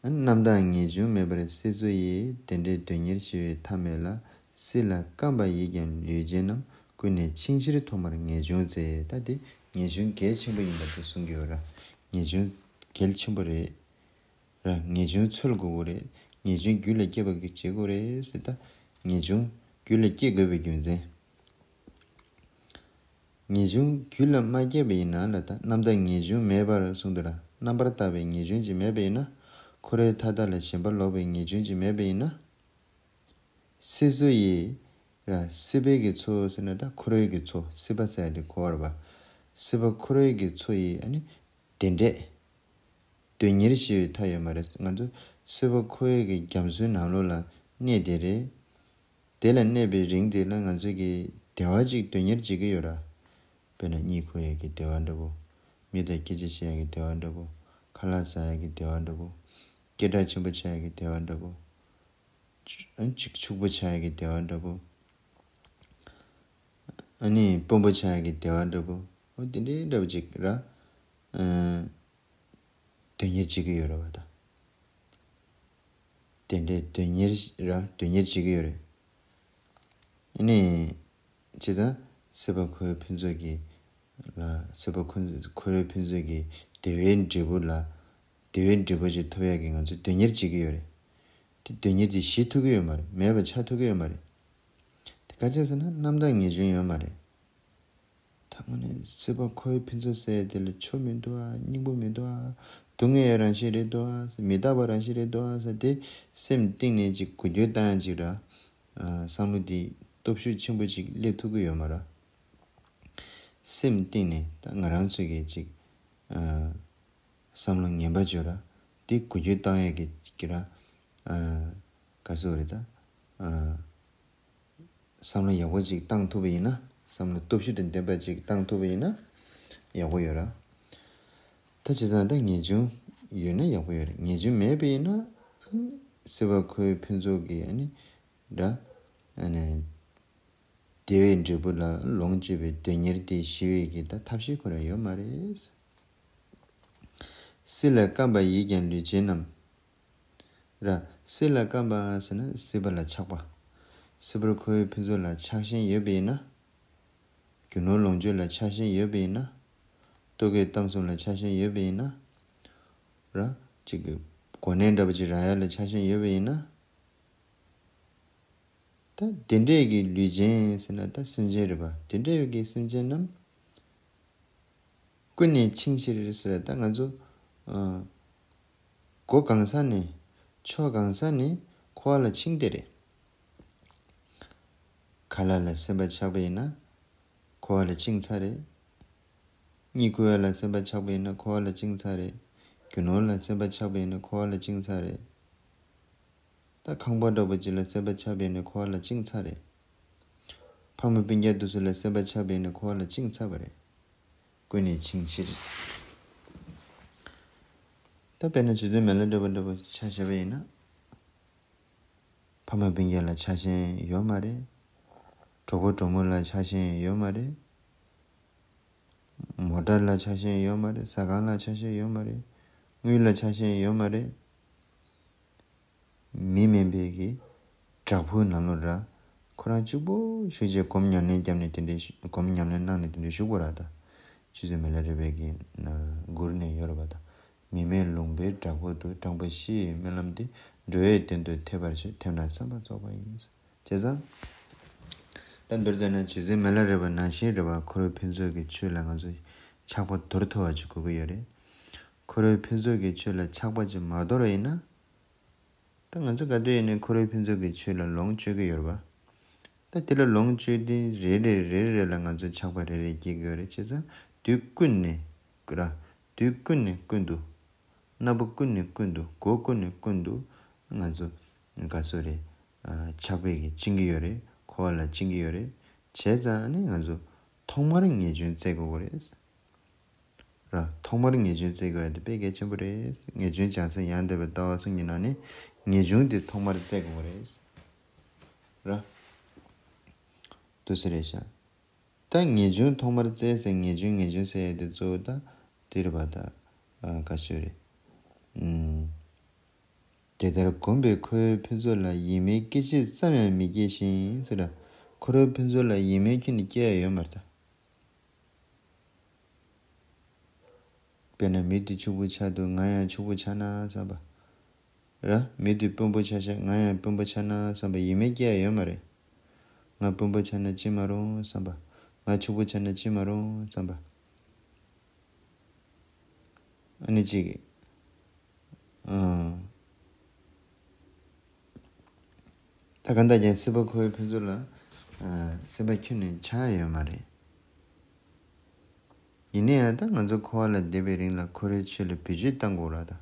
རྣམ་དག་ངེས་འབྱུང་མེད་པར་སྲིད་འཚོ་ཡི། དེ་འདྲའི་དོན་གཉེར་ཞི་བའི་མཐའ་མེད་ལ། སྲིད་ལ་བརྐམ་པ་ཡིས་ཀྱང་ལུས་ཅན་རྣམས། ཀུན་ནས་འཆིང་ཕྱིར་ཐོག་མར་ངེས་འབྱུང་བཙལ། ད་དེ་ངེས་འབྱུང་གལ་ཆེན་པོ་ཡིན་པ་དེ་གསུང་གི་ཡོད་ར། ངེས་འབྱུང་གལ་ཆེན་པོ་རེད། ར་ངེས་འབྱུང་འཚོལ་དགོས་ཀྱི་རེད། ངེས་འབྱུང་རྒྱུད་ལ་སྐྱེ་བ་གི་བྱེད་དགོས་རེད་ཟེར། ད་ངེས་འབྱུང་རྒྱུད་ལ་སྐྱེ་དགོས་པའི་རྒྱུ་མཚན། ངེས་འབྱུང་རྒྱུད་ལ་མ་སྐྱེས་པ་ཡིན་ན་ལ། ད་རྣམ་དག་ངེས་འབྱུང་མེད་པར་གསུངས་འདུག་ལ། རྣམ་པར་དག་པའི་ངེས་འབྱུང་ཅིག་མེད་པ་ཡིན་ན། འཁོར་བའི་མཐའ་དག་ལ་ཞེན་པ་ལོག་པའི་ངེས་འབྱུང་ཅིག་མེད་པ་ཡིན་ན། སྲིད་འཚོ་ཡི་ར་སྲིད་པའི་གི་འཚོ་ཟེར་ན་ད་འཁོར་བའི་གི་འཚོ། སྲིད་པ་ཟེར་ཡ་དེ་འཁོར་བ་རེད་པ། སྲིད་པ་འཁོར་བའི་གི་འཚོ་ཡི་ཨ་ནི་དེ་འདྲས། དོན་གཉེར་ཞི་བའི་མཐའ་ཡོད་མ་རེད། ང་ཚོ་སྲིད་པ་འཁོར་བའི་གི་རྒྱ་མཚོའི་ནང་ལོགས་ལ་གནས་བསྡད་རེད། དེ་ལ་གནས་པའི་རིང་དེ་ལ་ང་ཚོ་གི་བདེ་བ་ཅིག་དོན་གཉེར་བྱེད་ཀྱི་ཡོད་ར། དཔེར་ན་གཉིད་ཁུག་ཡས་ཀྱི་བདེ་བ་འདྲ་པོ། མི་དང་སྐད་ཆ་བཤད་ཡས་ཀྱི་བདེ་བ་འདྲ་པོ། ཁ་ལག་ཟ་ཡས་ཀྱི་བདེ་བ་འདྲ་པོ། སྐད་གྲགས་ཆེན་པོ་ཆགས་ཡས་ཀྱི་བདེ་བ་འདྲ་པོ། ཨ་ཅིག་ཕྱུག་པོ་ཆགས་ཡས་ཀྱི་བདེ་བ་འདྲ་པོ། ཨ་ནི་དཔོན་པོ་ཆགས་ཡས་ཀྱི་བདེ་བ་འདྲ་པོ། འོ་དེ་འདྲའི་འདྲ་པོ་ཅིག་ར། ཨ། དོན་གཉེར་བྱེད་ཀྱི་ཡོད་རེད་བ་ད། དེ་འདྲའི་དོན་གཉེར་ར་དོན་གཉེར་བྱེད་ཀྱི་ཡོད་རེད། ཨ་ནི། བྱས་ཙང་སྲིད་པ་འཁོར་བའི་ཕུན་ཚོགས་ཀྱི་ལ། སྲིད་པ་འཁོར་འཁོར་བའི་ཕུན་ཚོགས་ཀྱི་བདེ་བའི་འབྲས་བུ་ལ། བདེ་བའི་འབྲས་བུ་ཅིག་ཐོབ་ཡག་གི་ང་ཚོས་དོན་གཉེར་བྱེད་ཀྱི་ཡོད་རེད། དེ་དོན་གཉེར་དེ་ཞི་ཐུབ་ཀྱི་ཡོད་མ་རེད། མེད་པ་ཆགས་ཐུབ་ཀྱི་ཡོད་མ་རེད། དེ་ག་རེ་བྱས་ཟེར་ན་རྣམ་དག་ངེས་འབྱུང་ཡོད་མ་རེད། ད་དངོས་གནས་སྲིད་པ་འཁོར་བའི་ཕུན་ཚོགས་ཟེར་ཡ་དེ་ལ་ཆོ་མི་འདུག་ཨ། སྙིང་པོ་མི་འདུག་ཨ། སྡུག་བསྔལ་ཡི་རང་བཞིན་རེད་འདུག་ཨ། མི་རྟག་པ་རང་བཞིན་རེད་འདུག་ཨ་ཟེར་དེ་སེམས་གཏིང་ནས་ཅིག་འགུལ་སྐྱོད་བཏང་ཡ་ཅིག་ར། ཨ། བསམ་བློ་དེ་སྟོབས་ཤུགས་ཆེན་པོ་ཅིག་སླེབས་ཐུབ་ཀྱི་ཡོད་མ་ར། སེམས་གཏིང་ནས་ད་ང་རང་ཚོ་གི་ཅིག་ཨ། བསམ་བློ་ངན་པ་བརྗོད་ར། དེ་འགུལ་སྐྱོད་བཏང་ཡ་གི་ཅིག་ར། ཨ། ག་ཟེར་བ་རེད་ད། ཨ། བསམ་བློ་ཡག་པོ་ཅིག་བཏང་ཐུབ་པ་ཡིན་ན། བསམ་བློ་སྟོབས་ཤུགས་དང་ལྡན་པ་ཅིག་བཏང་ཐུབ་པ་ཡིན་ན་ཡག་པོ་ཡོད་ར། ད་བྱས་ཙང་ད་ངེས་འབྱུང་ཡོད་ན་ཡག་པོ་ཡོད་རེད། ངེས་འབྱུང་མེད་པ་ཡིན་ན་སྲིད་པ་འཁོར་བའི་ཕུན་ཚོགས་ཀྱི་ཨ་ནི་འདྲ་ཨ་ནི་བདེ་བའི་འབྲས་བུ་ལ་ལོངས་སྤྱོད་པའི་དོན་གཉེར་དེ་ཞི་བའི་གི་ད་ཐབས་ཤེས་ཁོ་རང་ཡོད་མ་རེད། སྲིད་ལ་བརྐམ་པ་ཡིས་ཀྱང་ལུས་ཅན་རྣམས། ར། སྲིད་ལ་བརྐམ་པ་ཟེར་ན་སྲིད་པ་ལ་ཆགས་པ། སྲིད་པ་འཁོར་བའི་ཕུན་ཚོགས་ལ་ཆགས་ཞེན་ཡོད་པ་ཡིན་ན། རྒྱུ་ནོར་ལོངས་སྤྱོད་ལ་ཆགས་ཞེན་ཡོད་པ་ཡིན་ན། ལྟོ་གོས་གཏམ་གསུམ་ལ་ཆགས་ཞེན་ཡོད་པ་ཡིན་ན། ར། ཅིག་གི་གོ་གནས་འདྲ་པོ་ཅིག་རག་ཡ་ལ་ཆགས་ཞེན་ཡོད་པ་ཡིན་ན། ད་དེ་འདྲས་ཀྱི་ལུས་ཅན་ཟེར་ན་ད་སེམས་ཅན་རེད་པ། དེ་འདྲས་ཡོད་ཀྱི་སེམས་ཅན་རྣམས། ཀུན་ནས་འཆིང་ཕྱིར་ཟེར་ད་ང་ཚོ། ཨ། སྒོ་གང་ས་ནས། ཕྱོགས་གང་ས་ནས་འཁོར་བ་ལ་འཆིང་བསྡད་རེད། ཁ་ལག་ལ་སེམས་པ་ཆགས་པ་ཡིན་ན། འཁོར་བ་ལ་འཆིང་ཚར་རེད། གཉིད་ཁུག་ཡ་ལ་སེམས་པ་ཆགས་པ་ཡིན་ན་འཁོར་བ་ལ་བཅིངས་ཚར་རེད། རྒྱུ་ནོར་ལ་སེམས་པ་ཆགས་པ་ཡིན་ན་འཁོར་བ་ལ་བཅིངས་ཚར་རེད། ད་ཁང་པ་འདྲ་པོ་ཅིག་ལ་སེམས་པ་ཆགས་པ་ཡིན་ན་འཁོར་བ་ལ་བཅིངས་ཚར་རེད། ཕ་མ་སྤུན་ཀྱག་དེ་ཚོ་ལ་སེམས་པ་ཆགས་པ་ཡིན་ན་འཁོར་བ་ལ་བཅིངས་ཚར་བ་རེད། ཀུན་ནས་འཆིང་ཕྱིར། ད་དཔེར་ན་རྗེ་བཙུན་མི་ལ་རས་པ་འདྲ་པོ་ཆ་བཞག་པ་ཡིན་ན། ཕ་མ་སྤུན་ཀྱག་ལ་ཆགས་ཞེན་ཡོད་མ་རེད། གྲོགས་པོ་གྲོགས་མོ་ལ་ཆགས་ཞེན་ཡོད་མ་རེད། མོ་ཊ་ལ་ཆགས་ཞེན་ཡོད་མ་རེད། ཟ་ཁང་ལ་ཆགས་ཞེན་ཡོད་མ་རེད། དངུལ་ལ་ཆགས་ཞེན་ཡོད་མ་རེད། མི་དམན་པའི་གི་བྲག་ཕུག་ནང་ལོགས་ར། ཁོ་རང་གཅིག་པུ་བཞུགས་བྱས་སྒོམ་ཉམས་ལེན་བརྒྱབ་ནས་དེ་འདྲའི་སྒོམ་ཉམས་ལེན་གནང་ནས་དེ་འདྲའི་བཞུགས་པ་ར་ད། རྗེ་བཙུན་མི་ལ་རས་པའི་གི་ན་མགུར་ནས་ཡོད་རེད་པ་ད། མི་མེད་ལུང་པའི་བྲག་ཕུག་ཏུ། སྤྲང་པོ་ཤི་ཡི་སྨོན་ལམ་འདི། འགྲོ་བའི་དོན་དུ་ཐེབས་པར་བྱེད། ཐེབས་ན་བསམ་པ་རྫོགས་པ་ཡིན། བྱས་ཙང་། ད་མདོར་བསྡུས་ན་རྗེ་བཙུན་མི་ལ་རས་པ་ནང་བཞིན་རེད་པ། ཁོ་རའི་ཕུན་ཚོགས་ཀྱི་ཆོས་ལ་ང་ཚོ་ཆགས་པ་དོར་ཐུབ་པ་ཅིག་དགོས་ཀྱི་ཡོད་རེད། ཁོ་རའི་ཕུན་ཚོགས་ཀྱི་ཆོས་ལ་ཆགས་པ་ཅིག་མ་དོར་བ་ཡིན་ན། ད་ང་ཚོ་ག་དུས་ཡིན་ནའི་ཁོ་རའི་ཕུན་ཚོགས་ཀྱི་ཆོས་ལ་ལོངས་སྤྱོད་ཀྱི་ཡོད་རེད་པ། ད་དེ་ལ་ལོངས་སྤྱོད་དུས་རེ་རེ་རེ་རེ་ལ་ང་ཚོ་ཆགས་པ་རེ་རེ་སྐྱེ་གི་ཡོད་རེད། བྱས་ཙང་དུས་ཀུན་ནས་ར། དུས་ཀུན་ནས་ཀུན་ཏུ། རྣམ་པ་ཀུན་ནས་ཀུན་ཏུ། སྒོ་ཀུན་ནས་ཀུན་ཏུ་ང་ཚོ་ག་ཚོད་རེད། ཨ། ཆགས་པའི་གི་བཅིངས་ཀྱི་ཡོད་རེད། འཁོར་བ་ལ་བཅིངས་ཀྱི་ཡོད་རེད། བྱས་ཙང་ནི་ང་ཚོ་ཐོག་མར་ངེས་འབྱུང་བཙལ་དགོས་ཀྱི་རེད། ར། ཐོག་མར་ངེས་འབྱུང་བཙལ་དགོས་ཡ་དེ་དཔེ་གལ་ཆེན་པོ་རེད། ངེས་འབྱུང་བྱང་སེམས་ཡང་དག་པའི་ལྟ་བ་གསུམ་གྱི་ནང་ནས་ངེས་འབྱུང་དེ་ཐོག་མར་བཙལ་དགོས་ཀྱི་རེད། ར། འདུག་སེ་རེད་ཤག་ད་ངེས་འབྱུང་ཐོག་མར་བཙལ་ཟེར། ངེས་འབྱུང་ངེས་འབྱུང་ཟེར་ཡ་དེ་གཙོ་བོ་ད་དེ་རེད་པ་ད། ཨ། ག་ཚོད་རེད། ཨུམ། དེ་ལྟར་གོམས་པས་ཁོ་བོའི་ཕུན་ཚོགས་ལ། ཡིད་སྨོན་སྐྱེ་ཕྱིར་ཙམ་ཡང་མི་སྐྱེ་ཞིང་ཟེར། ཁོ་རའི་ཕུན་ཚོགས་ལ་ཡིད་སྨོན་ཁྱོན་ནས་སྐྱེ་ཡ་ཡོད་མ་རེད་ད། དཔེར་ན་མི་དེ་ཕྱུག་པོ་ཆགས་འདུག་ང་ཡང་ཕྱུག་པོ་ཆགས་ན་བསམ་པ། ར། མི་དེ་དཔོན་པོ་ཆགས་ཤག་ང་ཡང་དཔོན་པོ་ཆགས་ན་བསམ་པ་ཡིད་སྨོན་སྐྱེ་ཡ་ཡོད་མ་རེད། ང་དཔོན་པོ་ཆགས་ན་ཅི་མ་རུང་བསམ་པ། ང་ཕྱུག་པོ་ཆགས་ན་ཅི་མ་རུང་བསམ་པ། ཨ་ནི་གཅིག་ཨང་། ད་གང་ལྟར་ཀྱང་སྲིད་པ་ཁོ་བོའི་ཕུན་ཚོགས་ལ། ཨ། སེམས་པ་ཁྱོན་ནས་ཆགས་ཡོད་མ་རེད། ཡིན་ན་ཡང་ད་ང་ཚོ་འཁོར་བ་ལ་བསྡད་པའི་རིང་ལ་ཁོ་རའི་ཆོས་ལ་བེད་སྤྱོད་གཏང་དགོས་ར་ད།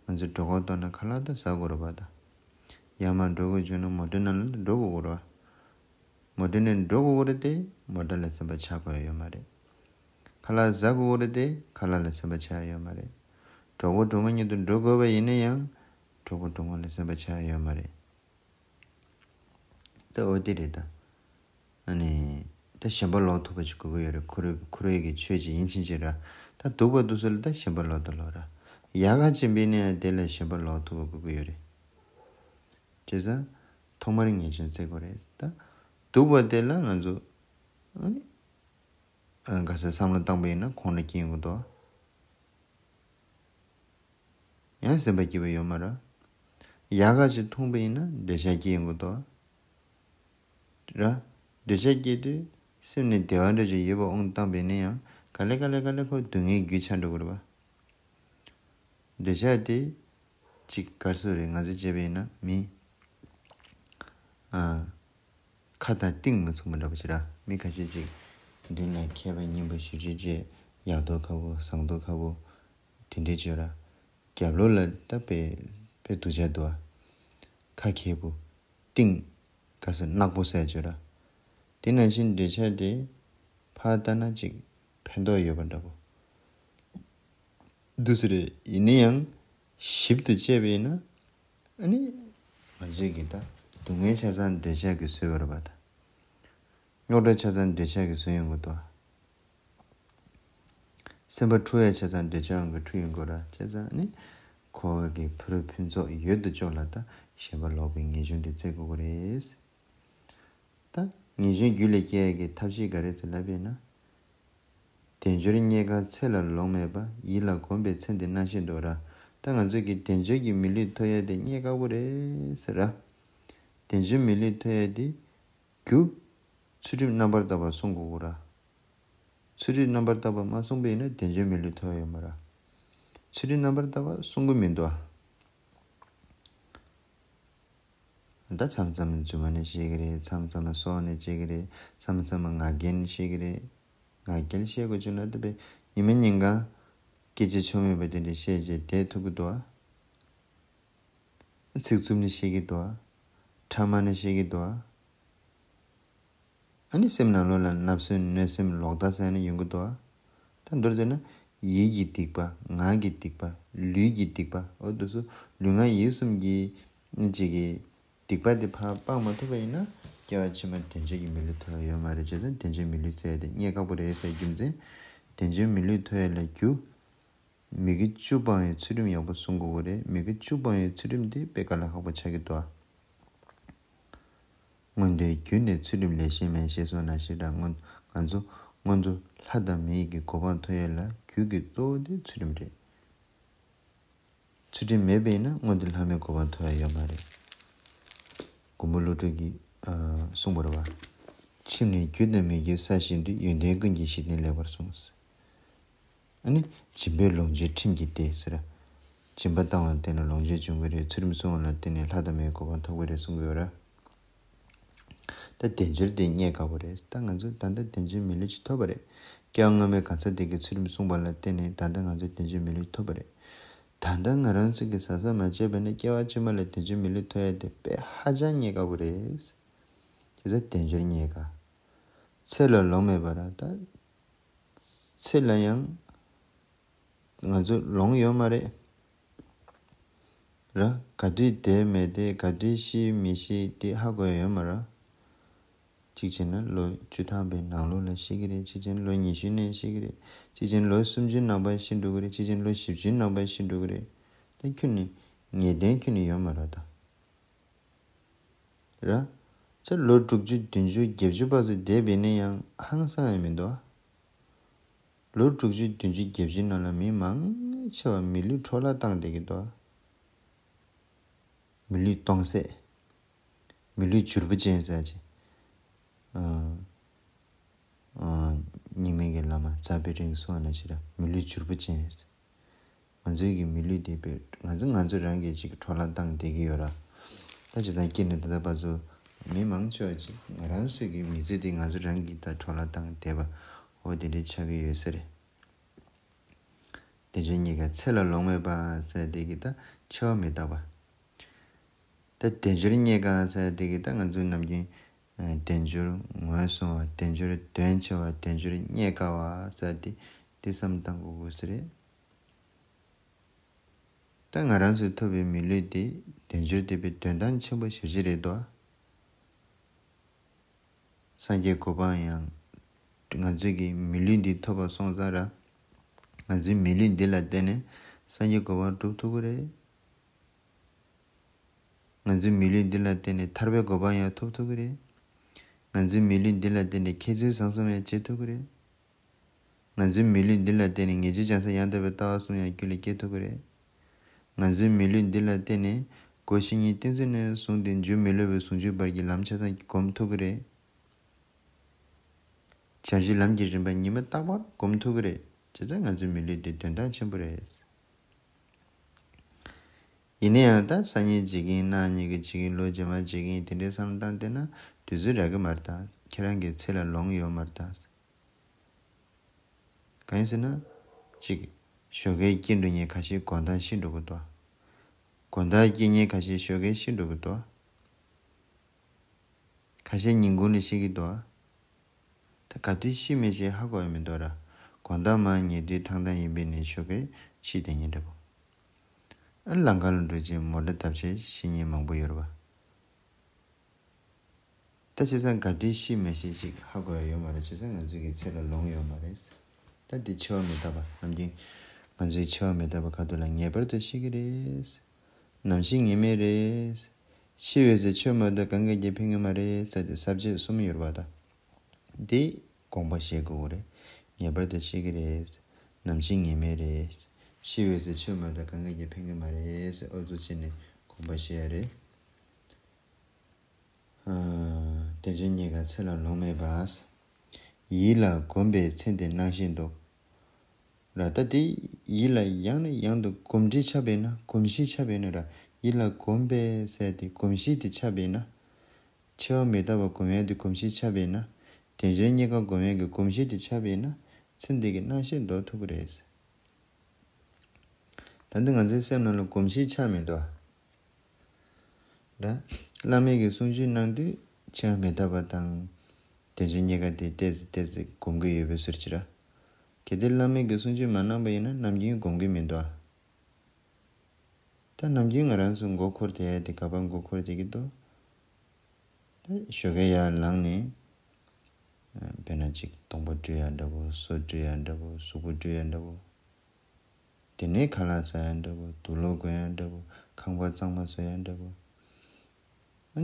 ང་ཚོ་འགྲོ་ཁར་གཏོགས་ན་ཁ་ལག་ད་ཟ་དགོས་ར་བ་ད། ཡར་མར་འགྲོ་དགོས་བྱུང་ན་མོ་ཊའི་ནང་ལ་འགྲོ་དགོས་ར་བ། མོ་ཊའི་ནང་འགྲོ་དགོས་ར་དེ་མོ་ཊ་ལ་སེམས་པ་ཆགས་དགོས་ཡ་ཡོད་མ་རེད། ཁ་ལག་ཟ་དགོས་ར་དེ་ཁ་ལག་ལ་སེམས་པ་ཆགས་ཡ་ཡོད་མ་རེད། གྲོགས་པོ་གྲོགས་མོ་མཉམ་དུ་འགྲོ་དགོས་པ་ཡིན་ན་ཡང་། གྲོགས་པོ་གྲོགས་མོ་ལ་སེམས་པ་ཆགས་ཡ་ཡོད་མ་རེད། ད་འོ་དེ་རེད་ད། ཨ་ནི། ད་ཞེན་པ་ལོག་ཐུབ་པ་ཞིག་དགོས་ཀྱི་ཡོད་རེད། ཁོ་རེ་ཁོ་རེ་གི་ཆོས་ཅིག་ཡིན་ཕྱིན་ཆད་ར། ད་སྡུག་པ་སྡུག་ས་ལ་ད་ཞེན་པ་ལོག་ད་ལོག་ར། ཡག་ག་ཅིག་འབད་ནས་ཡང་དེ་ལ་ཞེན་པ་ལོག་ཐུབ་པ་དགོས་ཀྱི་ཡོད་རེད། བྱས་ཙང་། ཐོག་མར་ངེས་འབྱུང་བཙལ་དགོས་རེད་ད། སྡུག་པ་དེ་ལ་ང་ཚོ། ཨ་ནི། ཨ། ག་ཚོད་བསམ་བློ་བཏང་པ་ཡིན་ན་ཁོང་ལ་སྐྱིད་ཡོང་གི་འདུག་ཡང་སེམས་པ་སྐྱིད་པོ་ཡོད་མ་རེད། ཡག་ག་ཅིག་འཐུང་པ་ཡིན་ན་འདོད་ཆགས་སྐྱེ་ཡོང་གི་འདུག་ར། འདོད་ཆགས་སྐྱེ་དུས་སེམས་ནི་བདེ་བ་འདྲ་ཅིག་ཡོད་པ་དབང་བཏང་པ་ཡིན་ན་ཡང་ག་ལེ་ག་ལེ་ག་ལེ་ཁོ་སྡུག་བསྔལ་རྒྱུ་ཆགས་འགྲོ་གི་རེད་པ། འདོད་ཆགས་དེ་གཅིག་ག་རེ་ཟེར་རེད། ང་ཚོས་བྱས་པ་ཡིན་ན་མི། ཨ། ཁ་དང་གཏིང་མི་མཚུངས་པ་འདྲ་པོ་ཞིག་ར། མི་ཁ་ཤས་ཅིག་མདུན་ལ་མཁས་པ་སྙན་པོ་ཞེ་པོ་ཅིག་བྱས། ཡག་མདོག་ཁ་པོ་བཟང་མདོག་ཁ་པོ་དེ་འདྲས་བྱས་ར། རྒྱབ་ལོགས་ལ་ད་དཔེ་དཔེ་སྡུག་ཅག་འདུག་ཨ། ཁ་མཁས་པོ། གཏིང་ག་ས་ནག་པོ་ཟེར་བྱས་ར། དེ་ནང་བཞིན་འདོད་ཆགས་དེ་ཕར་ལྟ་ན་ཅིག་ཕན་ཐོགས་ཡོད་པ་འདྲ་པོ། འདུག་སེ་རེད། ཡིན་ན་ཡང་ཞིབ་ཏུ་དཔྱད་པ་ཡིན་ན། ཨ་ནི། ང་ཚོས་ཀྱི་ད་སྡུག་བསྔལ་ཆ་ཚང་འདོད་ཆགས་ཀྱིས་བཟོས་པ་རེད་པ་ད། རྙོག་དྲ་ཆ་ཚང་འདོད་ཆགས་ཀྱིས་བཟོས་ཡོང་གི་འདུག་སེམས་པ་འཁྲུག་ཡ་ཆ་ཚང་འདོད་ཆགས་ཀྱིས་འཁྲུག་ཡོང་གི་ར། བྱས་ཙང་ཨ་ནི། འཁོར་བའི་ཕུན་རོ་ཕུན་ཚོགས་ཡོད་དོ་ཅོག་ལ་ད་ཞེན་པ་ལོག་པའི་ངེས་འབྱུང་དེ་བཙལ་དགོས་ཀྱི་རེད། ད་ངེས་འབྱུང་རྒྱུད་ལ་སྐྱེ་ཡ་གི་ཐབས་ཤེས་ག་རེ་ཟེར་ལབ་པ་ཡིན་ན། དལ་འབྱོར་རྙེད་དཀའ་ཚེ་ལ་ལོང་མེད་པ། ཡིད་ལ་གོམས་པའི་ཚེ་འདི་ནང་བཞིན་དུ་ར། ད་ང་ཚོས་ཀྱི་དལ་འབྱོར་གྱི་མི་ལུས་ཐོབ་ཡ་དེ་རྙེད་དཀའ་པོ་རེད་ཟེར་ར། དལ་འབྱོར་མི་ལུས་ཐོབ་ཡ་དེ། རྒྱུ། ཚུལ་ཁྲིམས་རྣམ་པར་དག་པ་སྲུང་དགོས་ཀྱི་ར། ཚུལ་ཁྲིམས་རྣམ་པར་དག་པ་མ་སྲུང་པ་ཡིན་ན་དལ་འབྱོར་མི་ལུས་ཐོབ་ཡ་ཡོད་མ་ར། ཚུལ་ཁྲིམས་རྣམ་པར་དག་པ་སྲུང་གི་མི་འདུག་ཨ། ད་མཚམས་མཚམས་རྫུན་མ་ནི་བཤད་ཀྱི་རེད། མཚམས་མཚམས་སྲོག་ནི་བཅད་ཀྱི་རེད། མཚམས་མཚམས་ངག་འཁྱལ་ནི་བཤད་ཀྱི་རེད། ང་རྒྱལ་བཤད་དགོས་བྱུང་ན་ད་དཔེ་ཉི་མ་ཉིན་གང་སྐད་ཆ་ཆོ་མེད་པ་དེ་འདྲ་བཤད་བྱས་བསྡད་ཐུབ་ཀྱི་འདུག་ཨ། ཚིག་རྩུབ་ནས་བཤད་ཀྱི་འདུག་ཨ། ཕྲ་མ་ནས་བཤད་ཀྱི་འདུག་ཨ། ཨ་ནི་སེམས་ནང་ལོགས་ལ་བརྣབ་སེམས་གནོད་སེམས་ལོག་ལྟ་ཟེར་ནས་ཡོང་གི་འདུག་ཨ། ད་མདོར་བསྡུས་ན་ཡིད་ཀྱི་སྡིག་པ། ངག་གི་སྡིག་པ། ལུས་ཀྱི་སྡིག་པ། འོ་དེ་ཚོ་ལུས་ངག་ཡིད་གསུམ་གྱི་ཅིག་གི་སྡིག་པ་དེ་ཕར་སྤང་མ་ཐུབ་པ་ཡིན་ན་སྐྱེ་བ་ཕྱི་མ་དལ་འབྱོར་གྱི་མི་ལུས་ཐོབ་ཡ་ཡོད་མ་རེད། བྱས་ཙང་དལ་འབྱོར་མི་ལུས་ཟེར་ཡ་དེ་རྙེད་དཀའ་པོ་རེད་ཟེར་རྒྱུ་མཚན། དལ་འབྱོར་མི་ལུས་ཐོབ་ཡ་ལ་རྒྱུ། མི་དགེ་བཅུ་སྤང་བའི་ཚུལ་ཁྲིམས་ཡག་པོ་སྲུང་དགོས་ཀྱི་རེད། མི་དགེ་བཅུ་སྤང་བའི་ཚུལ་ཁྲིམས་དེ་དཔེ་དཀའ་ལས་ཁག་པོ་ཆགས་ཀྱི་འདུག་ཨ། མངོན་མཐོའི་རྒྱུ་ནི་ཚུལ་ཁྲིམས་ལས་གཞན་མེད་ཞེས་གསུངས་ནང་བཞིན་ར། སྔོན་ང་ཚོ་སྔོན་དུ་ལྷ་དང་མི་ཡི་གི་གོ་འཕང་ཐོབ་ཡས་ལ་རྒྱུ་གི་གཙོ་བོ་དེ་ཚུལ་ཁྲིམས་རེད། ཚུལ་ཁྲིམས་མེད་པ་ཡིན་ན་སྔོན་དུ་ལྷ་མིའི་གོ་འཕང་ཐོབ་ཡ་ཡོད་མ་རེད། མགོན་པོ་ཀླུ་སྒྲུབ་ཀྱིས་ཨ་གསུངས་པ་རེད་བ། ཁྱིམ་ནི་རྒྱུ་དང་མི་རྒྱུའི་ས་བཞིན་དུ། ཡོན་ཏན་ཀུན་གྱི་གཞི་ནི་ལེགས་པར་བསྲུངས། ཨ་ནི་སྦྱིན་པའི་ལོངས་སྤྱོད་ཁྲིམས་ཀྱིས་བདེ་ཟེར། སྦྱིན་པ་བཏང་བ་ལ་བརྟེན་ནས་ལོངས་སྤྱོད་འབྱུང་གི་རེད། ཚུལ་ཁྲིམས་སྲུང་བ་ལ་བརྟེན་ནས་ལྷ་དང་མིའི་གོ་འཕང་ཐོབ་ཀྱི་རེད་གསུང་གི་ཡོད་ར། ད་དལ་འབྱོར་དེ་རྙེད་དཀའ་པོ་རེད། ད་ང་ཚོ་ད་ལྟ་དལ་འབྱོར་མི་ལུས་ཅིག་ཐོབ་པ་རེད། སྐྱེ་བ་སྔ་མའི་གང་ཟག་དེ་གིས་ཚུལ་ཁྲིམས་སྲུང་བ་ལ་བརྟེན་ནས་ད་ལྟ་ང་ཚོ་དལ་འབྱོར་མི་ལུས་ཐོབ་པ་རེད། ད་ལྟ་ང་རང་ཚོ་གིས་བཟའ་ཟ་མ་བྱས་པ་ན་སྐྱེ་བ་ཕྱི་མ་ལ་དལ་འབྱོར་མི་ལུས་ཐོབ་ཡ་དེ་དཔེ་ཧ་ཅང་རྙེད་དཀའ་པོ་རེད། བྱས་ཙང་དལ་འབྱོར་རྙེད་དཀའ། ཚེ་ལ་ལོང་མེད་པ་ར། ད་ཚེ་ལ་ཡང་ང་ཚོ་ལོང་ཡོད་མ་རེད་ར། ག་དུས་བསྡད་མི་བསྡད། ག་དུས་ཤི་མི་ཤི་དེ་ཧ་གོ་ཡ་ཡོད་མ་ར། གཅིག་བྱས་ན་ལོ་བཅུ་ཐམ་པའི་ནང་ལོགས་ལ་ཤི་གི་རེད། གཅིག་བྱས་ན་ལོ་ཉི་ཤུ་ནས་ཤི་གི་རེད། གཅིག་བྱས་ན་ལོ་སུམ་ཅུའི་ནང་པར་ཤི་འགྲོ་གི་རེད། གཅིག་བྱས་ན་ལོ་བཞི་བཅུའི་ནང་པར་ཤི་འགྲོ་གི་རེད། ད་ཁྱོན་ནས་ངེས་གཏན་ཁྱོན་ནས་ཡོད་མ་རེད་ད། ར། ཚེ་ལོ་དྲུག་ཅུ་བདུན་ཅུ་བརྒྱད་ཅུ་བར་དུ་བསྡད་པ་ཡིན་ན་ཡང་ཧང་སང་ཡ་མི་འདུག་ཨ། ལོ་དྲུག་ཅུ་བདུན་ཅུ་བརྒྱད་ཅུའི་ནང་ལ་མི་མང་ཆེ་བ་མི་ལུས་འཕྲོ་བརླག་བཏང་བསྡད་ཀྱི་འདུག་ཨ། མི་ལུས་སྟོང་ཟད། མི་ལུས་བྱུར་བུ་ཅན་ཟེར་ཅིག་ཨ། ཨ། རྙིང་མའི་གི་བླ་མ་རྩ་བའི་རིང་གསུངས་པ་ནང་བཞིན་ར། མི་ལུས་བྱུར་བུ་ཅན། ང་ཚོའི་གི་མི་ལུས་དེ་དཔེ་ང་ཚོ་ང་ཚོ་རང་གིས་ཅིག་འཕྲོ་བརླག་བཏང་བསྡད་ཀྱི་ཡོད་ར། ད་བྱས་ཙང་སྐྱེས་ནས་ད་ལྟ་བར་དུ་མི་མང་ཆེ་བ་ཅིག་ང་རང་ཚོའི་གི་མི་ཚེ་དེ་ང་ཚོ་རང་གིས་ད་འཕྲོ་བརླག་བཏང་བསྡད་པ་འོ་དེ་འདྲའི་ཆགས་ཀྱི་ཡོད་ས་རེད། དལ་འབྱོར་རྙེད་དཀའ། ཚེ་ལ་ལོང་མེད་པ་ཟེར་དེ་གི་ད་འཆི་བ་མི་རྟག་པ། ད་དལ་འབྱོར་རྙེད་དཀའ་ཟེར་དེ་གི་ད་ང་ཚོའི་ནམ་རྒྱུན་ཨ་དལ་འབྱོར་ངོས་བཟུང་བ། དལ་འབྱོར་དོན་ཆེ་བ། དལ་འབྱོར་རྙེད་དཀའ་བ་ཟེར་དེ་དེ་བསམ་བཏང་དགོས་དགོས་ས་རེད། ད་ང་རང་ཚོས་ཐོབ་པའི་མི་ལུས་དེ་དལ་འབྱོར་དེ་དཔེ་དོན་དག་ཆེན་པོ་ཞེ་པོ་ཅིག་རེད་དོ། སངས་རྒྱས་གོ་འཕང་ཡང་ང་ཚོས་ཀྱི་མི་ལུས་འདི་ཐོབ་པ་སོང་ཙང་ར། ང་ཚོའི་མི་ལུས་འདི་ལ་བརྟེན་ནས་སངས་རྒྱས་གོ་འཕང་སྒྲུབ་ཐུབ་ཀྱི་རེད། ང་ཚོའི་མི་ལུས་འདི་ལ་བརྟེན་ནས་ཐར་པའི་གོ་འཕང་ཡང་ཐོབ་ཐུབ་ཀྱི་རེད། ང་ཚོའི་མི་ལུས་འདི་ལ་བརྟེན་ནས་མཁྱེན་བརྩེ་བཟང་གསུམ་ཡང་བྱེད་ཐུབ་ཀྱི་རེད། ང་ཚོའི་མི་ལུས་འདི་ལ་བརྟེན་ནས་ངེས་འབྱུང་བྱང་སེམས་ཡང་དག་པའི་ལྟ་བ་གསུམ་ཡང་རྒྱུད་ལ་སྐྱེ་ཐུབ་ཀྱི་རེད། ང་ཚོའི་མི་ལུས་འདི་ལ་བརྟེན་ནས་སྒོ་བཞི་ཉིད་བསྟེན་ཚུལ་ནས་བཟུང་སྟེ་རྒྱུ་མི་སློབ་པའི་ཟུང་འཇུག་བར་གྱི་ལམ་ཆ་ཚང་སྒོམ་ཐུབ་ཀྱི་རེད། བྱང་ཆུབ་ལམ་གྱི་རིམ་པ་ཉི་མ་རྟག་པར་སྒོམ་ཐུབ་ཀྱི་རེད། བྱས་ཙང་ང་ཚོའི་མི་ལུས་འདི་དོན་དག་ཆེན་པོ་རེད། ཡིན་ན་ཡང་ད་སང་ཉིན་བྱེད་ཀྱི་ཡིན། གནངས་ཉིན་གྱི་བྱེད་ཀྱི་ཡིན། ལོ་རྗེས་མ་བྱེད་ཀྱི་ཡིན། དེ་འདྲའི་བསམ་བཏང་བསྡད་ན་དུས་ཚོད་རག་གི་མ་རེད་ད། ཁྱེད་རང་གི་ཚེ་ལ་ལོང་ཡོད་མ་རེད་ད། གང་ཡིན་ཟེར་ན། གཅིག་ཞོགས་ཀས་སྐྱེ་འགྲོ་མཁན་ཁ་ཤས་དགོང་དག་ཤི་འགྲོ་གི་འདུག་དགོང་དག་སྐྱེ་མཁན་ཁ་ཤས་ཞོགས་ཀས་ཤི་འགྲོ་གི་འདུག་ཁ་ཤས་ཉིན་གུང་ནས་ཤི་གི་འདུག་ད་ག་དུས་ཤི་མི་ཤི་ཧ་གོ་ཡ་མི་འདུག་ར། དགོང་དག་མར་ཉལ་དུས་ཐང་ཐང་ཡིན་པས་ནས་ཞོགས་ཀས་ཤི་བསྡད་མཁན་འདྲ་པོ། ཨ་ལམ་ཁ་ལ་འགྲོ་བྱས་མོ་ཊ་བརྡབ་བྱས་ཤི་མཁན་མང་པོ་ཡོད་རེད་པ། ད་བྱས་ཙང་ག་དུས་ཤི་མི་ཤི་ཅིག་ཧ་གོ་ཡ་ཡོད་མ་རེད། བྱས་ཙང་ང་ཚོའི་གི་ཚེ་ལ་ལོང་ཡོད་མ་རེད། ད་འདི་འཆི་བ་མི་རྟག་པ་ནམ་རྒྱུན་ང་ཚོའི་འཆི་བ་མི་རྟག་པ་ཁ་ཐུག་ལ་ངེས་པར་དུ་ཤི་གི་རེད། ནམ་ཤི་ངེས་མེད་རེད། ཤི་བའི་ཚེ་ཆོས་མ་གཏོགས་གང་གིས་ཀྱང་ཕན་གི་མ་རེད་ཟེར་ཏེ་ས་བཅད་གསུམ་ཡོད་རེད་པ། ད་འདི་དགོངས་པ་བཞེས་དགོས་རེད། ངེས་པར་དུ་ཤི་གི་རེད། ནམ་ཤི་ངེས་མེད་རེད། ཤི་བའི་ཚེ་ཆོས་མ་གཏོགས་གང་གིས་ཀྱང་ཕན་གི་མ་རེད་ཟེར་ཨུ་ཚུགས་བྱས་ནས་དགོངས་པ་བཞེས་ཡ་རེད། དལ་འབྱོར་རྙེད་དཀའ་ཚེ་ལ་ལོང་མེད་པ། ཡིད་ལ་གོམས་པས་ཚེ་འདི་སྣང་བཞིན་དུ། ར་ད་དེ་ཡིད་ལ་ཡང་ནས་ཡང་དུ་གོམས་འདྲིས་ཆགས་པས་ན། གོམས་གཤིས་ཆགས་པས་ན་ར། ཡིད་ལ་གོམས་པས་ཟེར་ཏེ་གོམས་གཤིས་དེ་ཆགས་པས་ན། འཆི་བ་མི་རྟག་པ་སྒོམ་ཡ་དེ་གོམས་གཤིས་ཆགས་པས་ན། དལ་འབྱོར་རྙེད་དཀའ་སྒོམ་ཡས་ཀྱི་གོམས་གཤིས་དེ་ཆགས་པ་ཡིན་ན་ཚེ་འདི་གི་སྣང་ཤས་འདོར་ཐུབ་ཀྱི་རེད། ད་འདི་ང་ཚོའི་སེམས་ནང་ལ་གོམས་གཤིས་ཆགས་མི་འདུག་ར། བླ་མའི་གི་གསུང་ཆོས་གནང་དུས་འཆི་བ་མི་རྟག་པ་དང་དལ་འབྱོར་རྙེད་དཀའ་དེ་ཏོག་ཙམ་ཏོག་ཙམ་སྒོམ་གྱི་ཡོད་པའི་ཟུར་གྱི་ར། གལ་ཏེ་བླ་མའི་གི་གསུང་ཆོས་མ་གནང་པ་ཡིན་ན་ནམ་རྒྱུན་སྒོམ་གྱི་མི་འདུག་ད་ནམ་རྒྱུན་ང་རང་ཚོ་མགོ་འཁོར་བསྡད་ཡ་དེ་ག་པར་མགོ་འཁོར་བསྡད་ཀྱི་འདུག་ད་ཞོགས་ཀས་ཡར་ལངས་ནས། དཔེར་ན་ཅིག་གདོང་པ་བཀྲུ་ཡ་འདྲ་པོ། སོ་བཀྲུ་ཡ་འདྲ་པོ། གཟུགས་པོ་བཀྲུ་ཡ་འདྲ་པོ། དེ་ནས་ཁ་ལག་ཟ་ཡ་འདྲ་པོ། དུག་ལོག་གོན་ཡ་འདྲ་པོ། ཁང་པ་གཙང་མ་བཟོ་ཡ་འདྲ་པོ།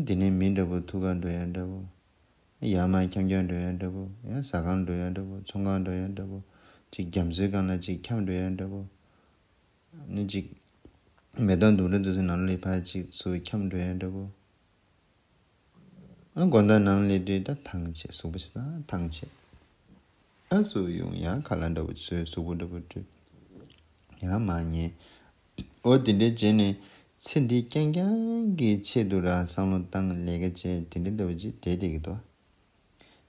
དེ་ནས་མི་འདྲ་པོ་ཐུག་ག་འགྲོ་ཡ་འདྲ་པོ། ཡར་མར་འཁྱམ་འཁྱམ་འགྲོ་ཡ་འདྲ་པོ། ཡང་ཟ་ཁང་འགྲོ་ཡ་འདྲ་པོ། ཚོང་ཁང་འགྲོ་ཡ་འདྲ་པོ། ཅིག་རྒྱ་མཚོའི་སྒང་ལ་ཅིག་འཁྱམ་འགྲོ་ཡ་འདྲ་པོ། ནི་ཅིག་མེ་ཏོག་འདུག་འདྲ་འདུག་སེ་ནང་ལ་ཕར་ཅིག་ཚུར་འཁྱམ་འགྲོ་ཡ་འདྲ་པོ། ཨ་དགོང་དག་ནང་ལས་དུས་ད་ཐང་ཆད། གཟུགས་པོ་ཆ་ཚང་ཐང་ཆད། ཨ་སུ་ཡོང་ཡང་ཁ་ལག་འདྲ་པོ་བཟོས། གཟུགས་པོ་འདྲ་པོ་བཀྲུས། ཡང་མར་ཉལ། ཨོ་དེ་འདྲས་བྱས་ནས་ཚེ་འདི་རྐྱང་རྐྱང་གི་ཆེད་དུ་ར་བསམ་བློ་བཏང་ལས་ཀ་བྱས་དེ་འདྲས་འདྲ་པོ་ཅིག་བསྡད་བསྡད་ཀྱི་འདུག་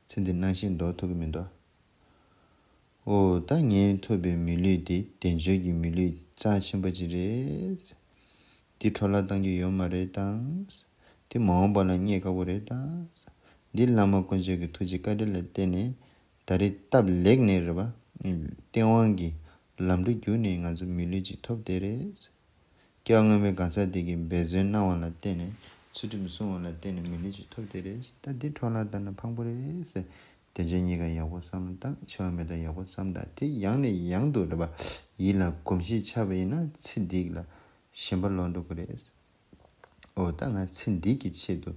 ཚེ་འདི་སྣང་ཤས་འདོར་ཐུབ་ཀྱི་མི་འདུག་ཨོ་ད་ངས་ཐོབ་པའི་མི་ལུས་འདི་བདེ་མཆོག་གི་མི་ལུས་རྩ་ཆེན་པོ་ཅིག་རེད། འདི་འཕྲོ་བརླག་བཏང་རྒྱུ་ཡོད་མ་རེད་དང་། འདི་མ་འོངས་པ་ལ་རྙེད་དཀའ་པོ་རེད་དང་། འདི་བླ་མ་དཀོན་མཆོག་གི་ཐུགས་རྗེ་བཀའ་དྲིན་ལ་བརྟེན་ནས་ད་རེས་སྟབས་ལེགས་ནས་རེད་པ། སྟེས་དབང་གིས་ལམ་འགྲོ་བརྒྱུད་ནས་ང་ཚོ་མི་ལུས་ཅིག་ཐོབ་བསྡད་རེད། སྐྱེ་བ་སྔོན་མའི་གང་ཟག་དེ་གིས་འབད་བརྩོན་གནང་བ་ལ་བརྟེན་ནས། ཚུལ་ཁྲིམས་སྲུང་བ་ལ་བརྟེན་ནས་མི་ལུས་ཅིག་ཐོབ་བསྡད་རེད། ད་འདི་འཕྲོ་བརླག་བཏང་ན་ཕངས་པོ་རེད་ཟེར། དལ་འབྱོར་རྙེད་དཀའ་ཡག་པོ་བསམ་བློ་བཏང་། འཆི་བ་མི་རྟག་ཡག་པོ་བསམ་བཏང་། དེ་ཡང་ནས་ཡང་དུ་རེད་པ། ཡིད་ལ་གོམས་གཤིས་ཆགས་པ་ཡིན་ན་ཚེ་འདི་ལ་ཞེན་པ་ལོག་འགྲོ་གི་རེད། ཨོ་ད་ང་ཚེ་འདི་གི་ཆེད་དུ་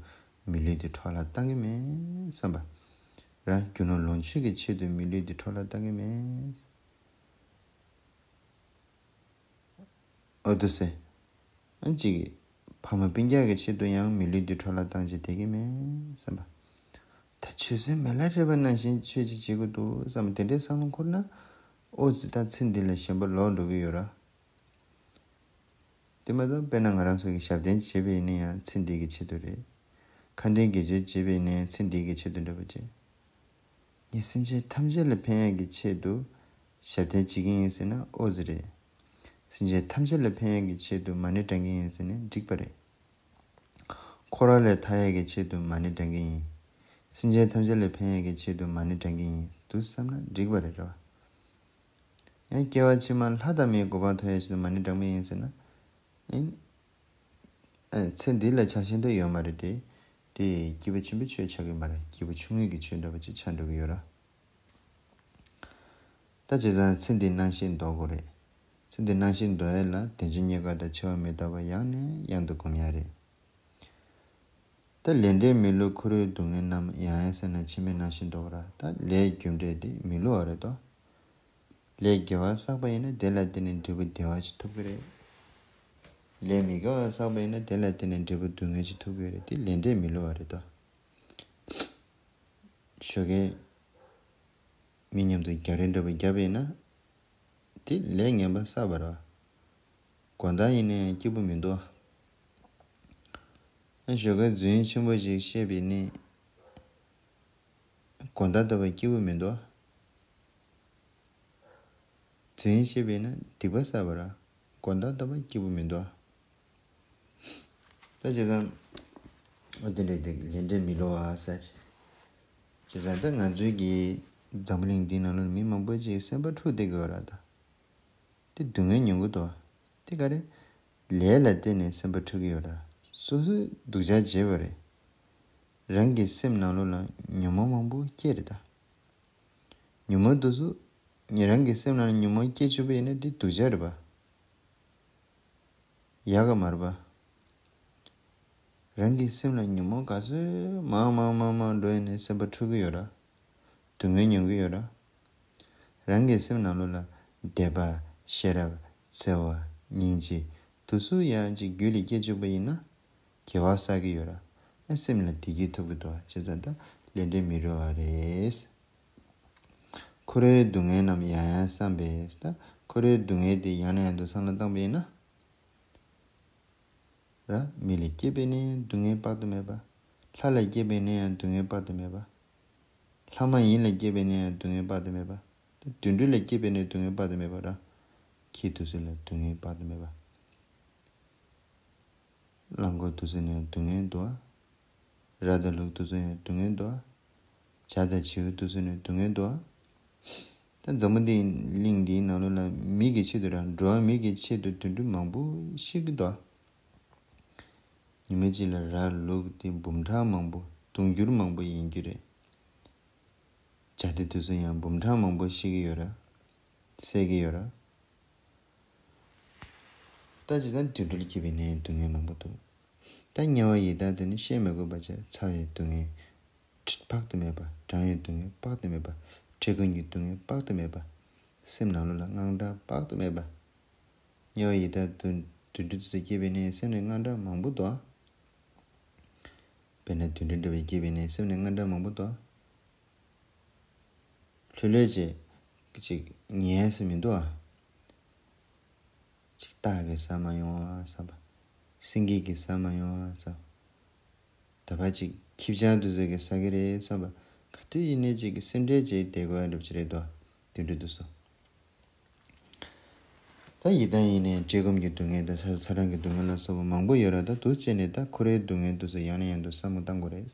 མི་ལུས་འདི་འཕྲོ་བརླག་བཏང་གི་མེད་བསམ་པ། ར་རྒྱུ་ནོར་ལོངས་སྤྱོད་ཀྱི་ཆེད་དུ་མི་ལུས་འདི་འཕྲོ་བརླག་བཏང་གི་མེད། ཨོ་དུ་སེ། ཨ་ཅིག་ཕ་མ་སྤུན་ཀྱག་གི་ཆེད་དུ་ཡང་མི་ལུས་འདི་འཕྲོ་བརླག་བཏང་བྱས་བསྡད་ཀྱི་མེད་བསམ་པ། ད་ཆོས་སེམས་མེ་ལ་རེད་པ་ནང་བཞིན་ཆོས་ཅིག་བྱེད་དགོས་འདུག་བསམ་པ་དེ་འདྲའི་བསམ་བློ་འཁོར་ན། ཨོ་ཙི་ད་ཚེ་འདི་ལ་ཞེན་པ་ལོག་འགྲོ་གི་ཡོད་ར། དེ་མ་གཏོགས་དཔེར་ན་ང་རང་ཚོ་གི་ཞབས་བརྟན་བྱེད་པ་ཡིན་ན་ཡང་ཚེ་འདི་གི་ཆེད་དུ་རེད། ཁ་འདོན་དགེ་སྦྱོར་བྱེད་པ་ཡིན་ན་ཡང་ཚེ་འདི་གི་ཆེད་དུ་འདྲ་པོ་བྱེད། ངས་སེམས་ཅན་ཐམས་ཅད་ལ་ཕན་ཡག་གི་ཆེད་དུ་ཞབས་བརྟན་བྱེད་ཀྱི་ཡིན་ཟེར་ན་ཨོ་ཙི་རེད། སེམས་ཅན་ཐམས་ཅད་ལ་ཕན་ཡག་གི་ཆེད་དུ་མ་ཎི་བགྲང་གི་ཡིན་ཟེར་ན་འགྲིག་པ་རེད། འཁོར་བ་ལས་ཐར་ཡག་གི་ཆེད་དུ་མ་ཎི་བགྲང་གི་ཡིན། སེམས་ཅན་ཐམས་ཅད་ལ་ཕན་ཡག་གི་ཆེད་དུ་མ་ཎི་བགྲང་གི་ཡིན་འདུག་བསམ་ན་འགྲིག་པ་རེད་ར། ཡང་སྐྱེ་བ་ཕྱི་མ་ལྷ་དང་མིའི་གོ་འཕང་ཐོབ་ཡག་ཆེད་དུ་མ་ཎི་བགྲང་གི་ཡིན་ཟེར་ན། ཨེ། ཨེ། ཚེ་འདི་ལ་ཆགས་ཞེན་དུ་ཡོད་མ་རེད་དེ། དེ་སྐྱེས་བུ་ཆེན་པོའི་ཆོས་ཆགས་ཀྱི་མ་རེད། སྐྱེས་བུ་ཆུང་ངུའི་གི་ཆོས་འདྲ་པོ་ཅིག་ཆགས་འགྲོ་གི་ཡོད་ར། ད་བྱས་ཙང་ཚེ་འདིའི་སྣང་ཤས་འདོར་དགོས་རེད། ཚེ་འདིའི་སྣང་ཤས་འདོར་ཡས་ལ་དལ་འབྱོར་རྙེད་དཀའ་དང་འཆི་བ་མི་རྟག་པ་ཡང་ནས་ཡང་དུ་སྒོམ་ཡ་རེད། ད་ལས་འབྲས་མི་བསླུ་འཁོར་བའི་སྡུག་བསྔལ་རྣམས། ཡང་ཡང་བསམས་ན་ཕྱི་མའི་སྣང་ཤས་འདོར་དགོས་ར། ད་ལས་རྒྱུ་འབྲས་དེ་མི་བསླུ་བ་རེད་དོ། ལས་དགེ་བ་བསགས་པ་ཡིན་ན་དེ་ལ་བརྟེན་ནས་འབྲས་བུ་བདེ་བ་ཞིག་ཐོབ་ཀྱི་རེད། ལས་མི་དགེ་བ་བསགས་པ་ཡིན་ན་དེ་ལ་བརྟེན་ནས་འབྲས་བུ་སྡུག་བསྔལ་ཞིག་ཐོབ་ཀྱི་རེད། དེ་ལས་འབྲས་མི་བསླུ་བ་རེད་དོ། ཞོགས་ཀས་མི་མཉམ་དུ་རྒྱག་རེས་འདྲ་པོ་བརྒྱབ་པ་ཡིན་ན། དེ་ལས་ངན་པ་བསགས་པ་རེད། དགོང་དག་ཡིན་ན་ཡང་སྐྱིད་པོ་མི་འདུག་ཨ། ཞོགས་ཀས་རྫུན་ཆེན་པོ་ཞིག་བཤད་པ་ཡིན་ན། དགོང་དག་ལྟ་བུ་སྐྱིད་པོ་མི་འདུག་རྫུན་བཤད་པ་ཡིན་ན་སྡིག་པ་བསགས་པ་རེད། དགོང་དག་ལྟ་བུ་སྐྱིད་པོ་མི་འདུག་ད་བྱས་ཙང་། ཨོ་དེ་འདྲ་དེ་ལས་འབྲས་མི་བསླུ་བ་ཟེར། བྱས་ཙང་ད་ང་ཚོའི་གི་འཛམ་བུ་གླིང་འདི་ནང་ལ་མི་མང་པོ་ཅིག་སེམས་པ་འཁྲུག་བསྡད་ཀྱི་ཡོད་རེད་ད། དེ་སྡུག་བསྔལ་མྱོང་གི་འདུག་དེ་ག་རེ། ལས་ལ་བརྟེན་ནས་སེམས་པ་འཁྲུག་གི་ཡོད་རེད། སོ་སོས་སྡུག་ཅག་བྱས་པ་རེད། རང་གི་སེམས་ནང་ལོགས་ལ་ཉོན་མོངས་མང་པོ་སྐྱེས་རེད་ད། ཉོན་མོངས་དེ་ཚོ། ཉེ་རང་གི་སེམས་ནང་ལ་ཉོན་མོངས་སྐྱེ་བཅུག་པ་ཡིན་ན་དེ་སྡུག་ཅག་རེད་པ། ཡག་ག་མ་རེད་པ། རང་གི་སེམས་ལ་ཉོན་མོངས་ག་ཚོད་མང་མང་མང་མང་འགྲོ་ཡིན་ནའི་སེམས་པ་འཁྲུག་གི་ཡོད་ར། སྡུག་བསྔལ་མྱོང་གི་ཡོད་ར། རང་གི་སེམས་ནང་ལོགས་ལ་དད་པ། ཤེས་རབ། བརྩེ་བ། སྙིང་རྗེ། དེ་ཚོ་ཡང་ཅིག་རྒྱུད་ལ་སྐྱེ་བཅུག་པ་ཡིན་ན། དགེ་བ་བསགས་ཀྱི་ཡོད་ར། ཨ་སེམས་ལ་བདེ་སྐྱིད་ཐོབ་ཀྱི་འདུག་བྱས་ཙང་ད་ལས་འབྲས་མི་བསླུ་བ་རེད། འཁོར་བའི་སྡུག་བསྔལ་རྣམས་ཡང་ཡང་བསམས་པས། ད་འཁོར་བའི་སྡུག་བསྔལ་དེ་ཡང་ནས་ཡང་དུ་བསམ་བློ་བཏང་པ་ཡིན་ན། ར། མི་ལ་སྐྱེས་པ་ཡིན་ན་ཡང་སྡུག་བསྔལ་དཔག་ཏུ་མེད་པ། ལྷ་ལ་སྐྱེས་པ་ཡིན་ན་ཡང་སྡུག་བསྔལ་དཔག་ཏུ་མེད་པ། ལྷ་མ་ཡིན་ལ་སྐྱེས་པས་ན་ཡང་སྡུག་བསྔལ་དཔག་ཏུ་མེད་པ། དུད་འགྲོ་ལ་སྐྱེས་པས་ན་སྡུག་བསྔལ་དཔག་ཏུ་མེད་པ་ར། ཁྱི་དེ་ཚོ་ལ་སྡུག་བསྔལ་དཔག་ཏུ་མེད་པ། གླང་འཁོར་དེ་ཚོ་ནས་སྡུག་བསྔལ་འདུག་ཨ། ར་དང་ལུག་དེ་ཚོ་ཡང་སྡུག་བསྔལ་འདུག་ཨ། བྱ་དང་བྱིའུ་དེ་ཚོ་ནས་སྡུག་བསྔལ་འདུག་ཨ། ད་འཛམ་བུ་གླིང་གླིང་འདིའི་ནང་ལོགས་ལ་མི་གི་ཆེད་དུ་ར་འགྲོ་བ་མི་གི་ཆེད་དུ་དུད་འགྲོ་མང་པོ་ཤི་གི་འདུག་ཨ། ཉི་མ་གཅིག་ལ་ར་ལུག་དེ་འབུམ་ཕྲག་མང་པོ་དུང་འགྱུར་མང་པོ་ཡིན་རྒྱུ་རེད། བྱ་དེ་དུས་སུ་ཡང་འབུམ་ཕྲག་མང་པོ་ཤི་གི་ཡོད་ར། བསད་གི་ཡོད་ར། ད་ཇི་ལྟར་དུད་འགྲོ་ལ་སྐྱེས་པའི་ནད་སྡུག་བསྔལ་མང་པོ་འདུག་ད་དམྱལ་བ་ཡི་དྭགས་དེ་ནི་བཤད་མི་དགོས་པ་བྱས། ཚ་བའི་སྡུག་བསྔལ་དཔག་ཏུ་མེད་པ། གྲང་བའི་སྡུག་བསྔལ་དཔག་ཏུ་མེད་པ། བཀྲེས་སྐོམ་གྱི་སྡུག་བསྔལ་དཔག་ཏུ་མེད་པ། སེམས་ནང་ལོགས་ལ་དངངས་སྐྲག་དཔག་ཏུ་མེད་པ། དམྱལ་བ་ཡི་དྭགས་དུད་དུད་འགྲོ་དེ་ཚོ་སྐྱེས་པའི་ནད་སེམས་ནས་དངངས་སྐྲག་མང་པོ་འདུག་ཨ། དཔེར་ན་དུད་འགྲོ་འདྲ་བའི་སྐྱེས་པའི་ནད་སེམས་ནས་དངངས་སྐྲག་མང་པོ་འདུག་ཨ། ལྷོད་ལྷོད་བྱས་ཅིག་ཉལ་ས་མི་འདུག་ཨ། ཅིག་སྟག་གིས་ཟ་མ་ཡོང་ཨ་བསམ་པ། སེང་གེ་གིས་ཟ་མ་ཡོང་ཨ་བསམ། ད་ཕར་ཅིག་ཁྱི་སྤྱང་དེ་ཚོ་གིས་ཟ་གི་རེད་བསམ་པ། ག་དུས་ཡིན་ནའི་ཅིག་སེམས་ཁྲལ་བྱས་བསྡད་དགོས་ཡ་འདྲ་པོ་ཅིག་རེད་དོ། དུད་འགྲོ་དེ་ཚོ། ད་ཡི་དྭགས་ཡིན་ནའི་བཀྲེས་སྐོམ་གྱི་སྡུག་བསྔལ་དང་ཚ་ཚ་གྲང་གི་སྡུག་བསྔལ་ལ་སོགས་པ་མང་པོ་ཡོད་ར། ད་འདུག་སེ་བྱས་ནས་ད་འཁོར་བའི་སྡུག་བསྔལ་དེ་ཚོ་ཡང་ནས་ཡང་དུ་བསམ་བློ་བཏང་དགོས་རེད།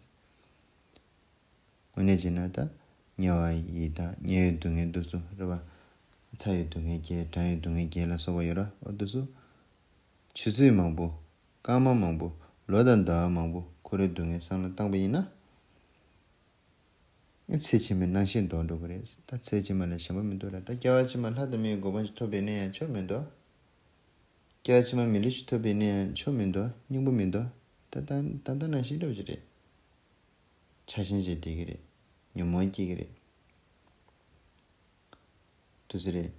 དངོས་གནས་བྱས་ན་ད་དམྱལ་བ་ཡི་དྭགས་དམྱལ་བའི་སྡུག་བསྔལ་དེ་ཚོ་རེད་པ། ཚ་བའི་སྡུག་བསྔལ་བརྒྱད། གྲང་བའི་སྡུག་བསྔལ་བརྒྱད་ལ་སོགས་པ་ཡོད་ར། འོ་དེ་ཚོ་ཆུ་ཚོད་མང་པོ། སྐར་མ་མང་པོ། ལོ་དང་ཟླ་བ་མང་པོ་འཁོར་བའི་སྡུག་བསྔལ་བསམ་བློ་བཏང་པ་ཡིན་ན། ཚེ་ཕྱི་མའི་སྣང་ཤས་འདོར་འགྲོ་གི་རེད། ད་ཚེ་ཕྱི་མ་ལ་ཞེན་པ་མི་འདུག་ར། ད་སྐྱེ་བ་ཕྱི་མ་ལྷ་དང་མིའི་གོ་འཕང་ཅིག་ཐོབ་པ་ཡིན་ན་ཡང་ཆོ་མི་འདུག་སྐྱེ་བ་ཕྱི་མ་མི་ལུས་ཤིག་ཐོབ་པ་ཡིན་ན་ཡང་ཆོ་མི་འདུག་སྙིང་པོ་མི་འདུག་ད་ད་ད་ལྟ་ནང་བཞིན་འདྲ་པོ་ཅིག་རེད། ཆགས་ཞེན་བྱས་བསྡད་ཀྱི་རེད། ཉོན་མོངས་སྐྱེ་གི་རེད། དུ་ཟེར་རེད།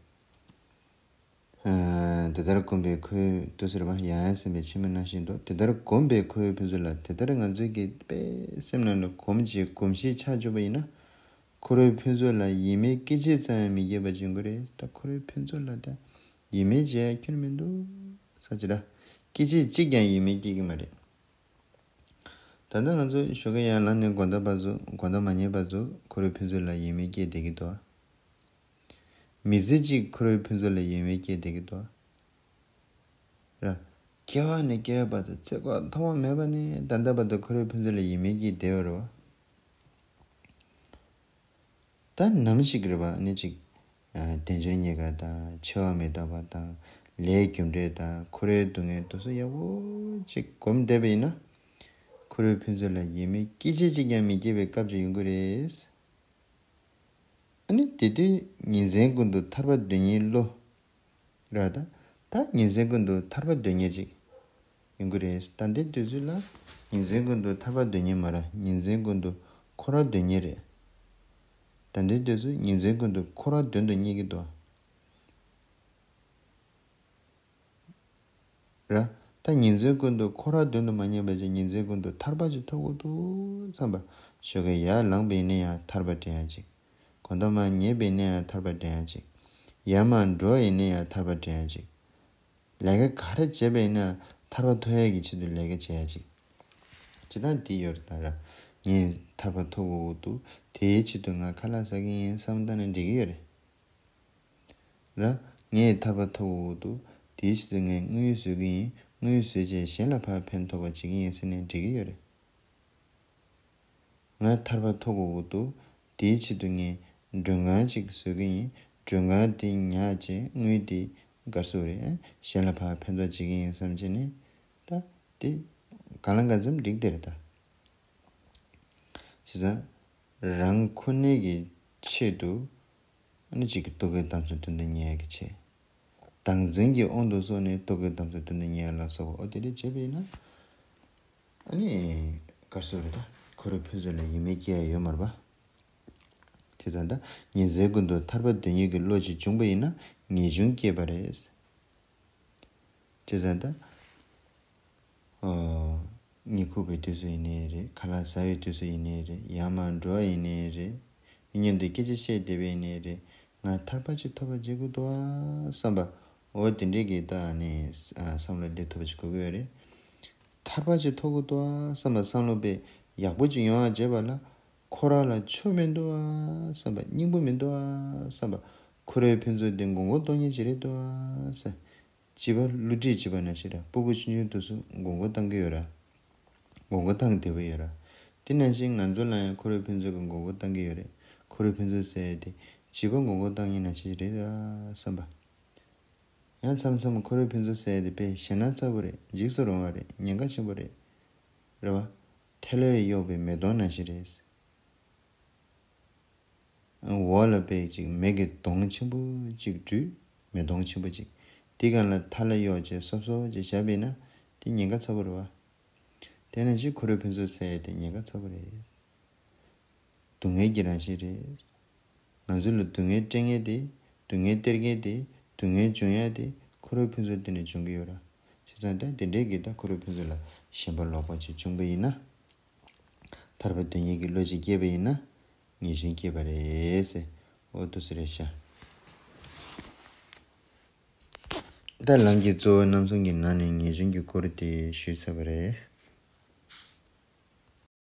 ཨ། དེ་ལྟར་གོམས་པའི་ཁོས་དུ་ཟེར་བ་ཡང་ཡང་ཟིན་པའི་ཕྱི་མའི་སྣང་ཤས་འདོར། དེ་ལྟར་གོམས་པའི་འཁོར་བའི་ཕུན་ཚོགས་ལ། དེ་ལྟར་ང་ཚོའི་གི་དཔེ་སེམས་ནང་ལ་གོམས་ཀྱི་གོམས་གཤིས་ཆགས་བཅུག་པ་ཡིན་ན། འཁོར་བའི་ཕུན་ཚོགས་ལ་ཡིད་མེད་སྐད་ཅིག་ཙམ་ཡང་མི་སྐྱེ་བ་བྱུང་གི་རེད། ད་འཁོར་བའི་ཕུན་ཚོགས་ལ་ད་ཡིད་མེད་བྱེད་ཡ་ཁྱོན་མི་འདུག་ས་ཅི་ར། སྐད་ཅིག་གཅིག་ཀྱང་ཡིད་མེད་སྐྱེ་གི་མ་རེད། ད་ལྟ་ང་ཚོ་ཞོགས་ཀས་ཡར་ལངས་ནས་དགོང་དག་བར་དུ། དགོང་དག་མ་ཉལ་བར་དུ་འཁོར་བའི་ཕུན་ཚོགས་ལ་ཡིད་མེད་སྐྱེས་བསྡད་ཀྱི་འདུག་མི་ཚེ་གཅིག་འཁོར་བའི་ཕུན་ཚོགས་ལ་ཡིད་མེད་སྐྱེས་བསྡད་ཀྱི་འདུག་ར། སྐྱེ་བ་ནས་སྐྱེ་བ་བར་དུ་ཚེ་སྐོར་ཐོག་མ་མེད་པ་ནས་ད་ལྟ་བར་དུ་འཁོར་བའི་ཕུན་ཚོགས་ལ་ཡིད་མེད་སྐྱེས་བསྡད་པ་རེད་བ། ད་ནམ་ཞིག་རེད་བ། ཨ་ནི་ཅིག་ཨ། དལ་འབྱོར་རྙེད་དཀའ་དང་། འཆི་བ་མི་རྟག་པ་དང་། ལས་རྒྱུ་འབྲས་དང་། འཁོར་བའི་སྡུག་བསྔལ་དེ་ཚོ་ཡག་པོ་ཅིག་གོམས་བསྡད་པ་ཡིན་ན། འཁོར་བའི་ཕུན་ཚོགས་ལ་ཡིད་མེད་སྐད་ཅིག་གཅིག་ཀྱང་མི་སྐྱེ་བའི་སྐབས་ཅིག་ཡོང་གི་རེད། ཨ་ནི་དེ་དུས་ཉིན་མཚན་ཀུན་ཏུ་ཐར་པ་དོན་གཉེར་བློ། ར། ད་ད་ཉིན་མཚན་ཀུན་ཏུ་ཐར་པ་དོན་གཉེར་ཅིག་ཡོང་གི་རེད། ད་ལྟའི་དུས་ཚོད་ལ་ཉིན་མཚན་ཀུན་ཏུ་ཐར་པ་དོན་གཉེར་མ་ར། ཉིན་མཚན་ཀུན་ཏུ་འཁོར་བ་དོན་གཉེར་རེད། ད་ལྟའི་དུས་ཚོད་ཉིན་མཚན་ཀུན་ཏུ་འཁོར་བ་དོན་དུ་གཉེར་གྱི་འདུག་ར། ད་ཉིན་མཚན་ཀུན་ཏུ་འཁོར་བ་དོན་དུ་མ་གཉེར་བ་ཅིག་ཉིན་མཚན་ཀུན་ཏུ་ཐར་པ་ཅིག་ཐོབ་དགོས་འདུག་བསམ་པ། ཞོགས་ཀས་ཡར་ལངས་པ་ཡིན་ན་ཡང་ཐར་པ་འདྲེན་ཡ་ཅིག་དགོང་དག་མར་ཉལ་བ་ཡིན་ན་ཡང་ཐར་པ་འདྲེན་ཡ་ཅིག་ཡར་མར་འགྲོ་བ་ཡིན་ན་ཡང་ཐར་པ་འདྲེན་ཡ་ཅིག་ལས་ཀ་ག་རེ་བྱས་པ་ཡིན་ན་ཐར་པ་ཐོབ་ཡ་གི་ཆེད་དུ་ལས་ཀ་བྱེད་ཡ་ཅིག་སྤྱིར་བཏང་འདི་ཡོད་རེད། ད་ར། ངས་ཐར་པ་ཐོབ་དགོས་ཀྱི་འདུག་དེའི་ཆེད་དུ་ང་ཁ་ལག་ཟ་གི་ཡིན་བསམ་བཏང་ན་འགྲིག་གི་ཡོད་རེད། ར། ངས་ཐར་པ་ཐོབ་དགོས་ཀྱི་འདུག་དེའི་ཕྱིར་ངས་དངུལ་བཟོ་གི་ཡིན། དངུལ་བཟོས་རྗེས་གཞན་ལ་ཕར་ཕན་ཐོགས་པ་བྱེད་ཀྱི་ཡིན་ཟེར་ནས་འགྲིག་གི་ཡོད་རེད། ང་ཐར་པ་ཐོབ་དགོས་ཀྱི་འདུག་དེའི་ཆེད་དུ་ངས་མགྲོན་ཁང་ཅིག་བཟོ་གི་ཡིན། མགྲོན་ཁང་དེ་ཉར་རྗེས་དངུལ་དེ་ག་རེ་ཟེར་དགོས་རེད། གཞན་ལ་ཕར་ཕན་ཐོགས་བྱེད་ཀྱི་ཡིན་བསམ་བྱས་ནས། ད་དེ་གང་ལ་གང་འཚམ་འགྲིག་བསྡད་རེད་ད། བྱས་ཙང་རང་ཁོ་ནའི་གི་ཆེད་དུ་ཨ་ནི་གཅིག་གི་ལྟོ་གོས་གཏམ་ཚོ་དོན་དུ་གཉེར་ཡ་གི་ཆེད། བདག་འཛིན་གྱི་དབང་དུ་སོང་ནས་ལྟོ་གོས་གཏམ་ཚོ་དོན་དུ་གཉེར་ཡ་ལ་སོགས་པ། འོ་དེ་འདྲ་བྱས་པ་ཡིན་ན་ཨ་ནི་ག་རེ་ཟེར་དགོས་རེད་ད། འཁོར་བའི་ཕུན་ཚོགས་ལ་ཡིད་མེད་སྐྱེ་ཡ་ཡོད་མ་རེད་པ། བྱས་ཙང་ད་ཉིན་མཚན་ཀུན་ཏུ་ཐར་པ་དོན་གཉེར་གྱི་བློ་ཅིག་བྱུང་པ་ཡིན་ན་ངེས་འབྱུང་སྐྱེས་པ་རེད། བྱས་ཙང་ད། ཨོ། གཉིད་ཁུག་པའི་དུས་སུ་ཡིན་ནའི་རེད། ཁ་ལག་ཟ་བའི་དུས་སུ་ཡིན་ནའི་རེད། ཡར་མར་འགྲོ་བ་ཡིན་ནའི་རེད། མི་མཉམ་དུ་སྐད་ཆ་བཤད་བསྡད་པ་ཡིན་ནའི་རེད། ང་ཐར་པ་ཅིག་ཐོབ་པ་བྱེད་དགོས་འདུག་ཨ་བསམ་པ། འོ་དེ་འདྲའི་གི་ད་ནི་ཨ་བསམ་བློ་སླེབས་ཐུབ་པ་ཅིག་དགོས་ཀྱི་ཡོད་རེད། ཐར་པ་ཅིག་ཐོབ་དགོས་འདུག་ཨ་བསམ་པ་བསམ་བློ་དཔེ་ཡག་པོ་ཅིག་ཡོང་བ་བྱེད་པ་ལ། ཁོ་རང་ལ་ཆོ་མི་འདུག་ཨ་བསམ་པ། སྙིང་པོ་མི་འདུག་ཨ་བསམ་པ། ཁོ་རའི་ཕུན་ཚོགས་དེ་མགོ་སྐོར་གཏོང་མཁན་ཅིག་རེད་འདུག་ཨ་ཟེར། བྱིས་པ་བསླུ་བྲིད་བྱས་པ་ནང་བཞིན་རེད། སྤུ་གུ་ཆུང་ཆུང་དེ་ཚོ་མགོ་སྐོར་བཏང་གི་ཡོད་ར། མགོ་སྐོར་བཏང་བསྡད་པ་ཡོད་ར། དེ་ནང་བཞིན་ང་ཚོ་ལ་ཡང་ཁོ་རའི་ཕུན་ཚོགས་ཀྱི་མགོ་སྐོར་བཏང་གི་ཡོད་རེད། ཁོ་རའི་ཕུན་ཚོགས་ཟེར་ཡ་དེ་བྱིས་པ་མགོ་སྐོར་བཏང་མཁན་ནང་བཞིན་རེད་ཨ་བསམ་པ། ཡང་མཚམས་མཚམས་ཁོ་རའི་ཕུན་ཚོགས་ཟེར་ཡ་དེ་དཔེ་ཞེད་སྣང་ཚ་པོ་རེད། འཇིགས་སུ་རུང་བ་རེད། ཉེན་ཁ་ཆེན་པོ་རེད། རེད་བ། ཐལ་བས་གཡོགས་པའི་མེ་དོང་ནང་བཞིན་རེད། འོག་ལ་དཔེ་ཅིག་མེ་གི་དོང་ཆེན་པོ་ཅིག་བྲུས། མེ་དོང་ཆེན་པོ་ཅིག། དེ་སྒང་ལ་ཐལ་གཡོགས་བྱས་སོབ་སོབ་བྱས་བཞག་པ་ཡིན་ན། དེ་ཉེན་ཁ་ཚ་པོ་རེད་བ། དེ་ནང་བཞིན་ཁོ་རའི་ཕུན་ཚོགས་ཟེར་ཡ་དེ་ཉེན་ཁ་ཚ་པོ་རེད། སྡུག་བསྔལ་གྱི་རང་བཞིན་རེད། ང་ཚོ་ལ་སྡུག་བསྔལ་སྤྲད་མཁན་དེ། སྡུག་བསྔལ་སྟེར་མཁན་དེ། སྡུག་བསྔལ་འབྱུང་ཡ་དེ་ཁོ་རའི་ཕུན་ཚོགས་དེ་ནས་འབྱུང་གི་ཡོད་ར། བྱས་ཙང་ད་དེ་འདྲའི་གི་ད་ཁོ་རའི་ཕུན་ཚོགས་ལ་ཞེན་པ་ལོག་པ་ཅིག་བྱུང་པ་ཡིན་ན། ཐར་པ་དོན་གཉེར་གྱི་བློ་ཅིག་སྐྱེས་པ་ཡིན་ན། ངེས་འབྱུང་སྐྱེས་པ་རེད་ཟེར། འོ་འདུག་སེ་རེད་ཤག། ད་ལམ་གྱི་གཙོ་བོ་རྣམ་གསུམ་གྱི་ནང་ནས་ངེས་འབྱུང་གི་སྐོར་དེ་ཞུས་ཚར་བ་རེད།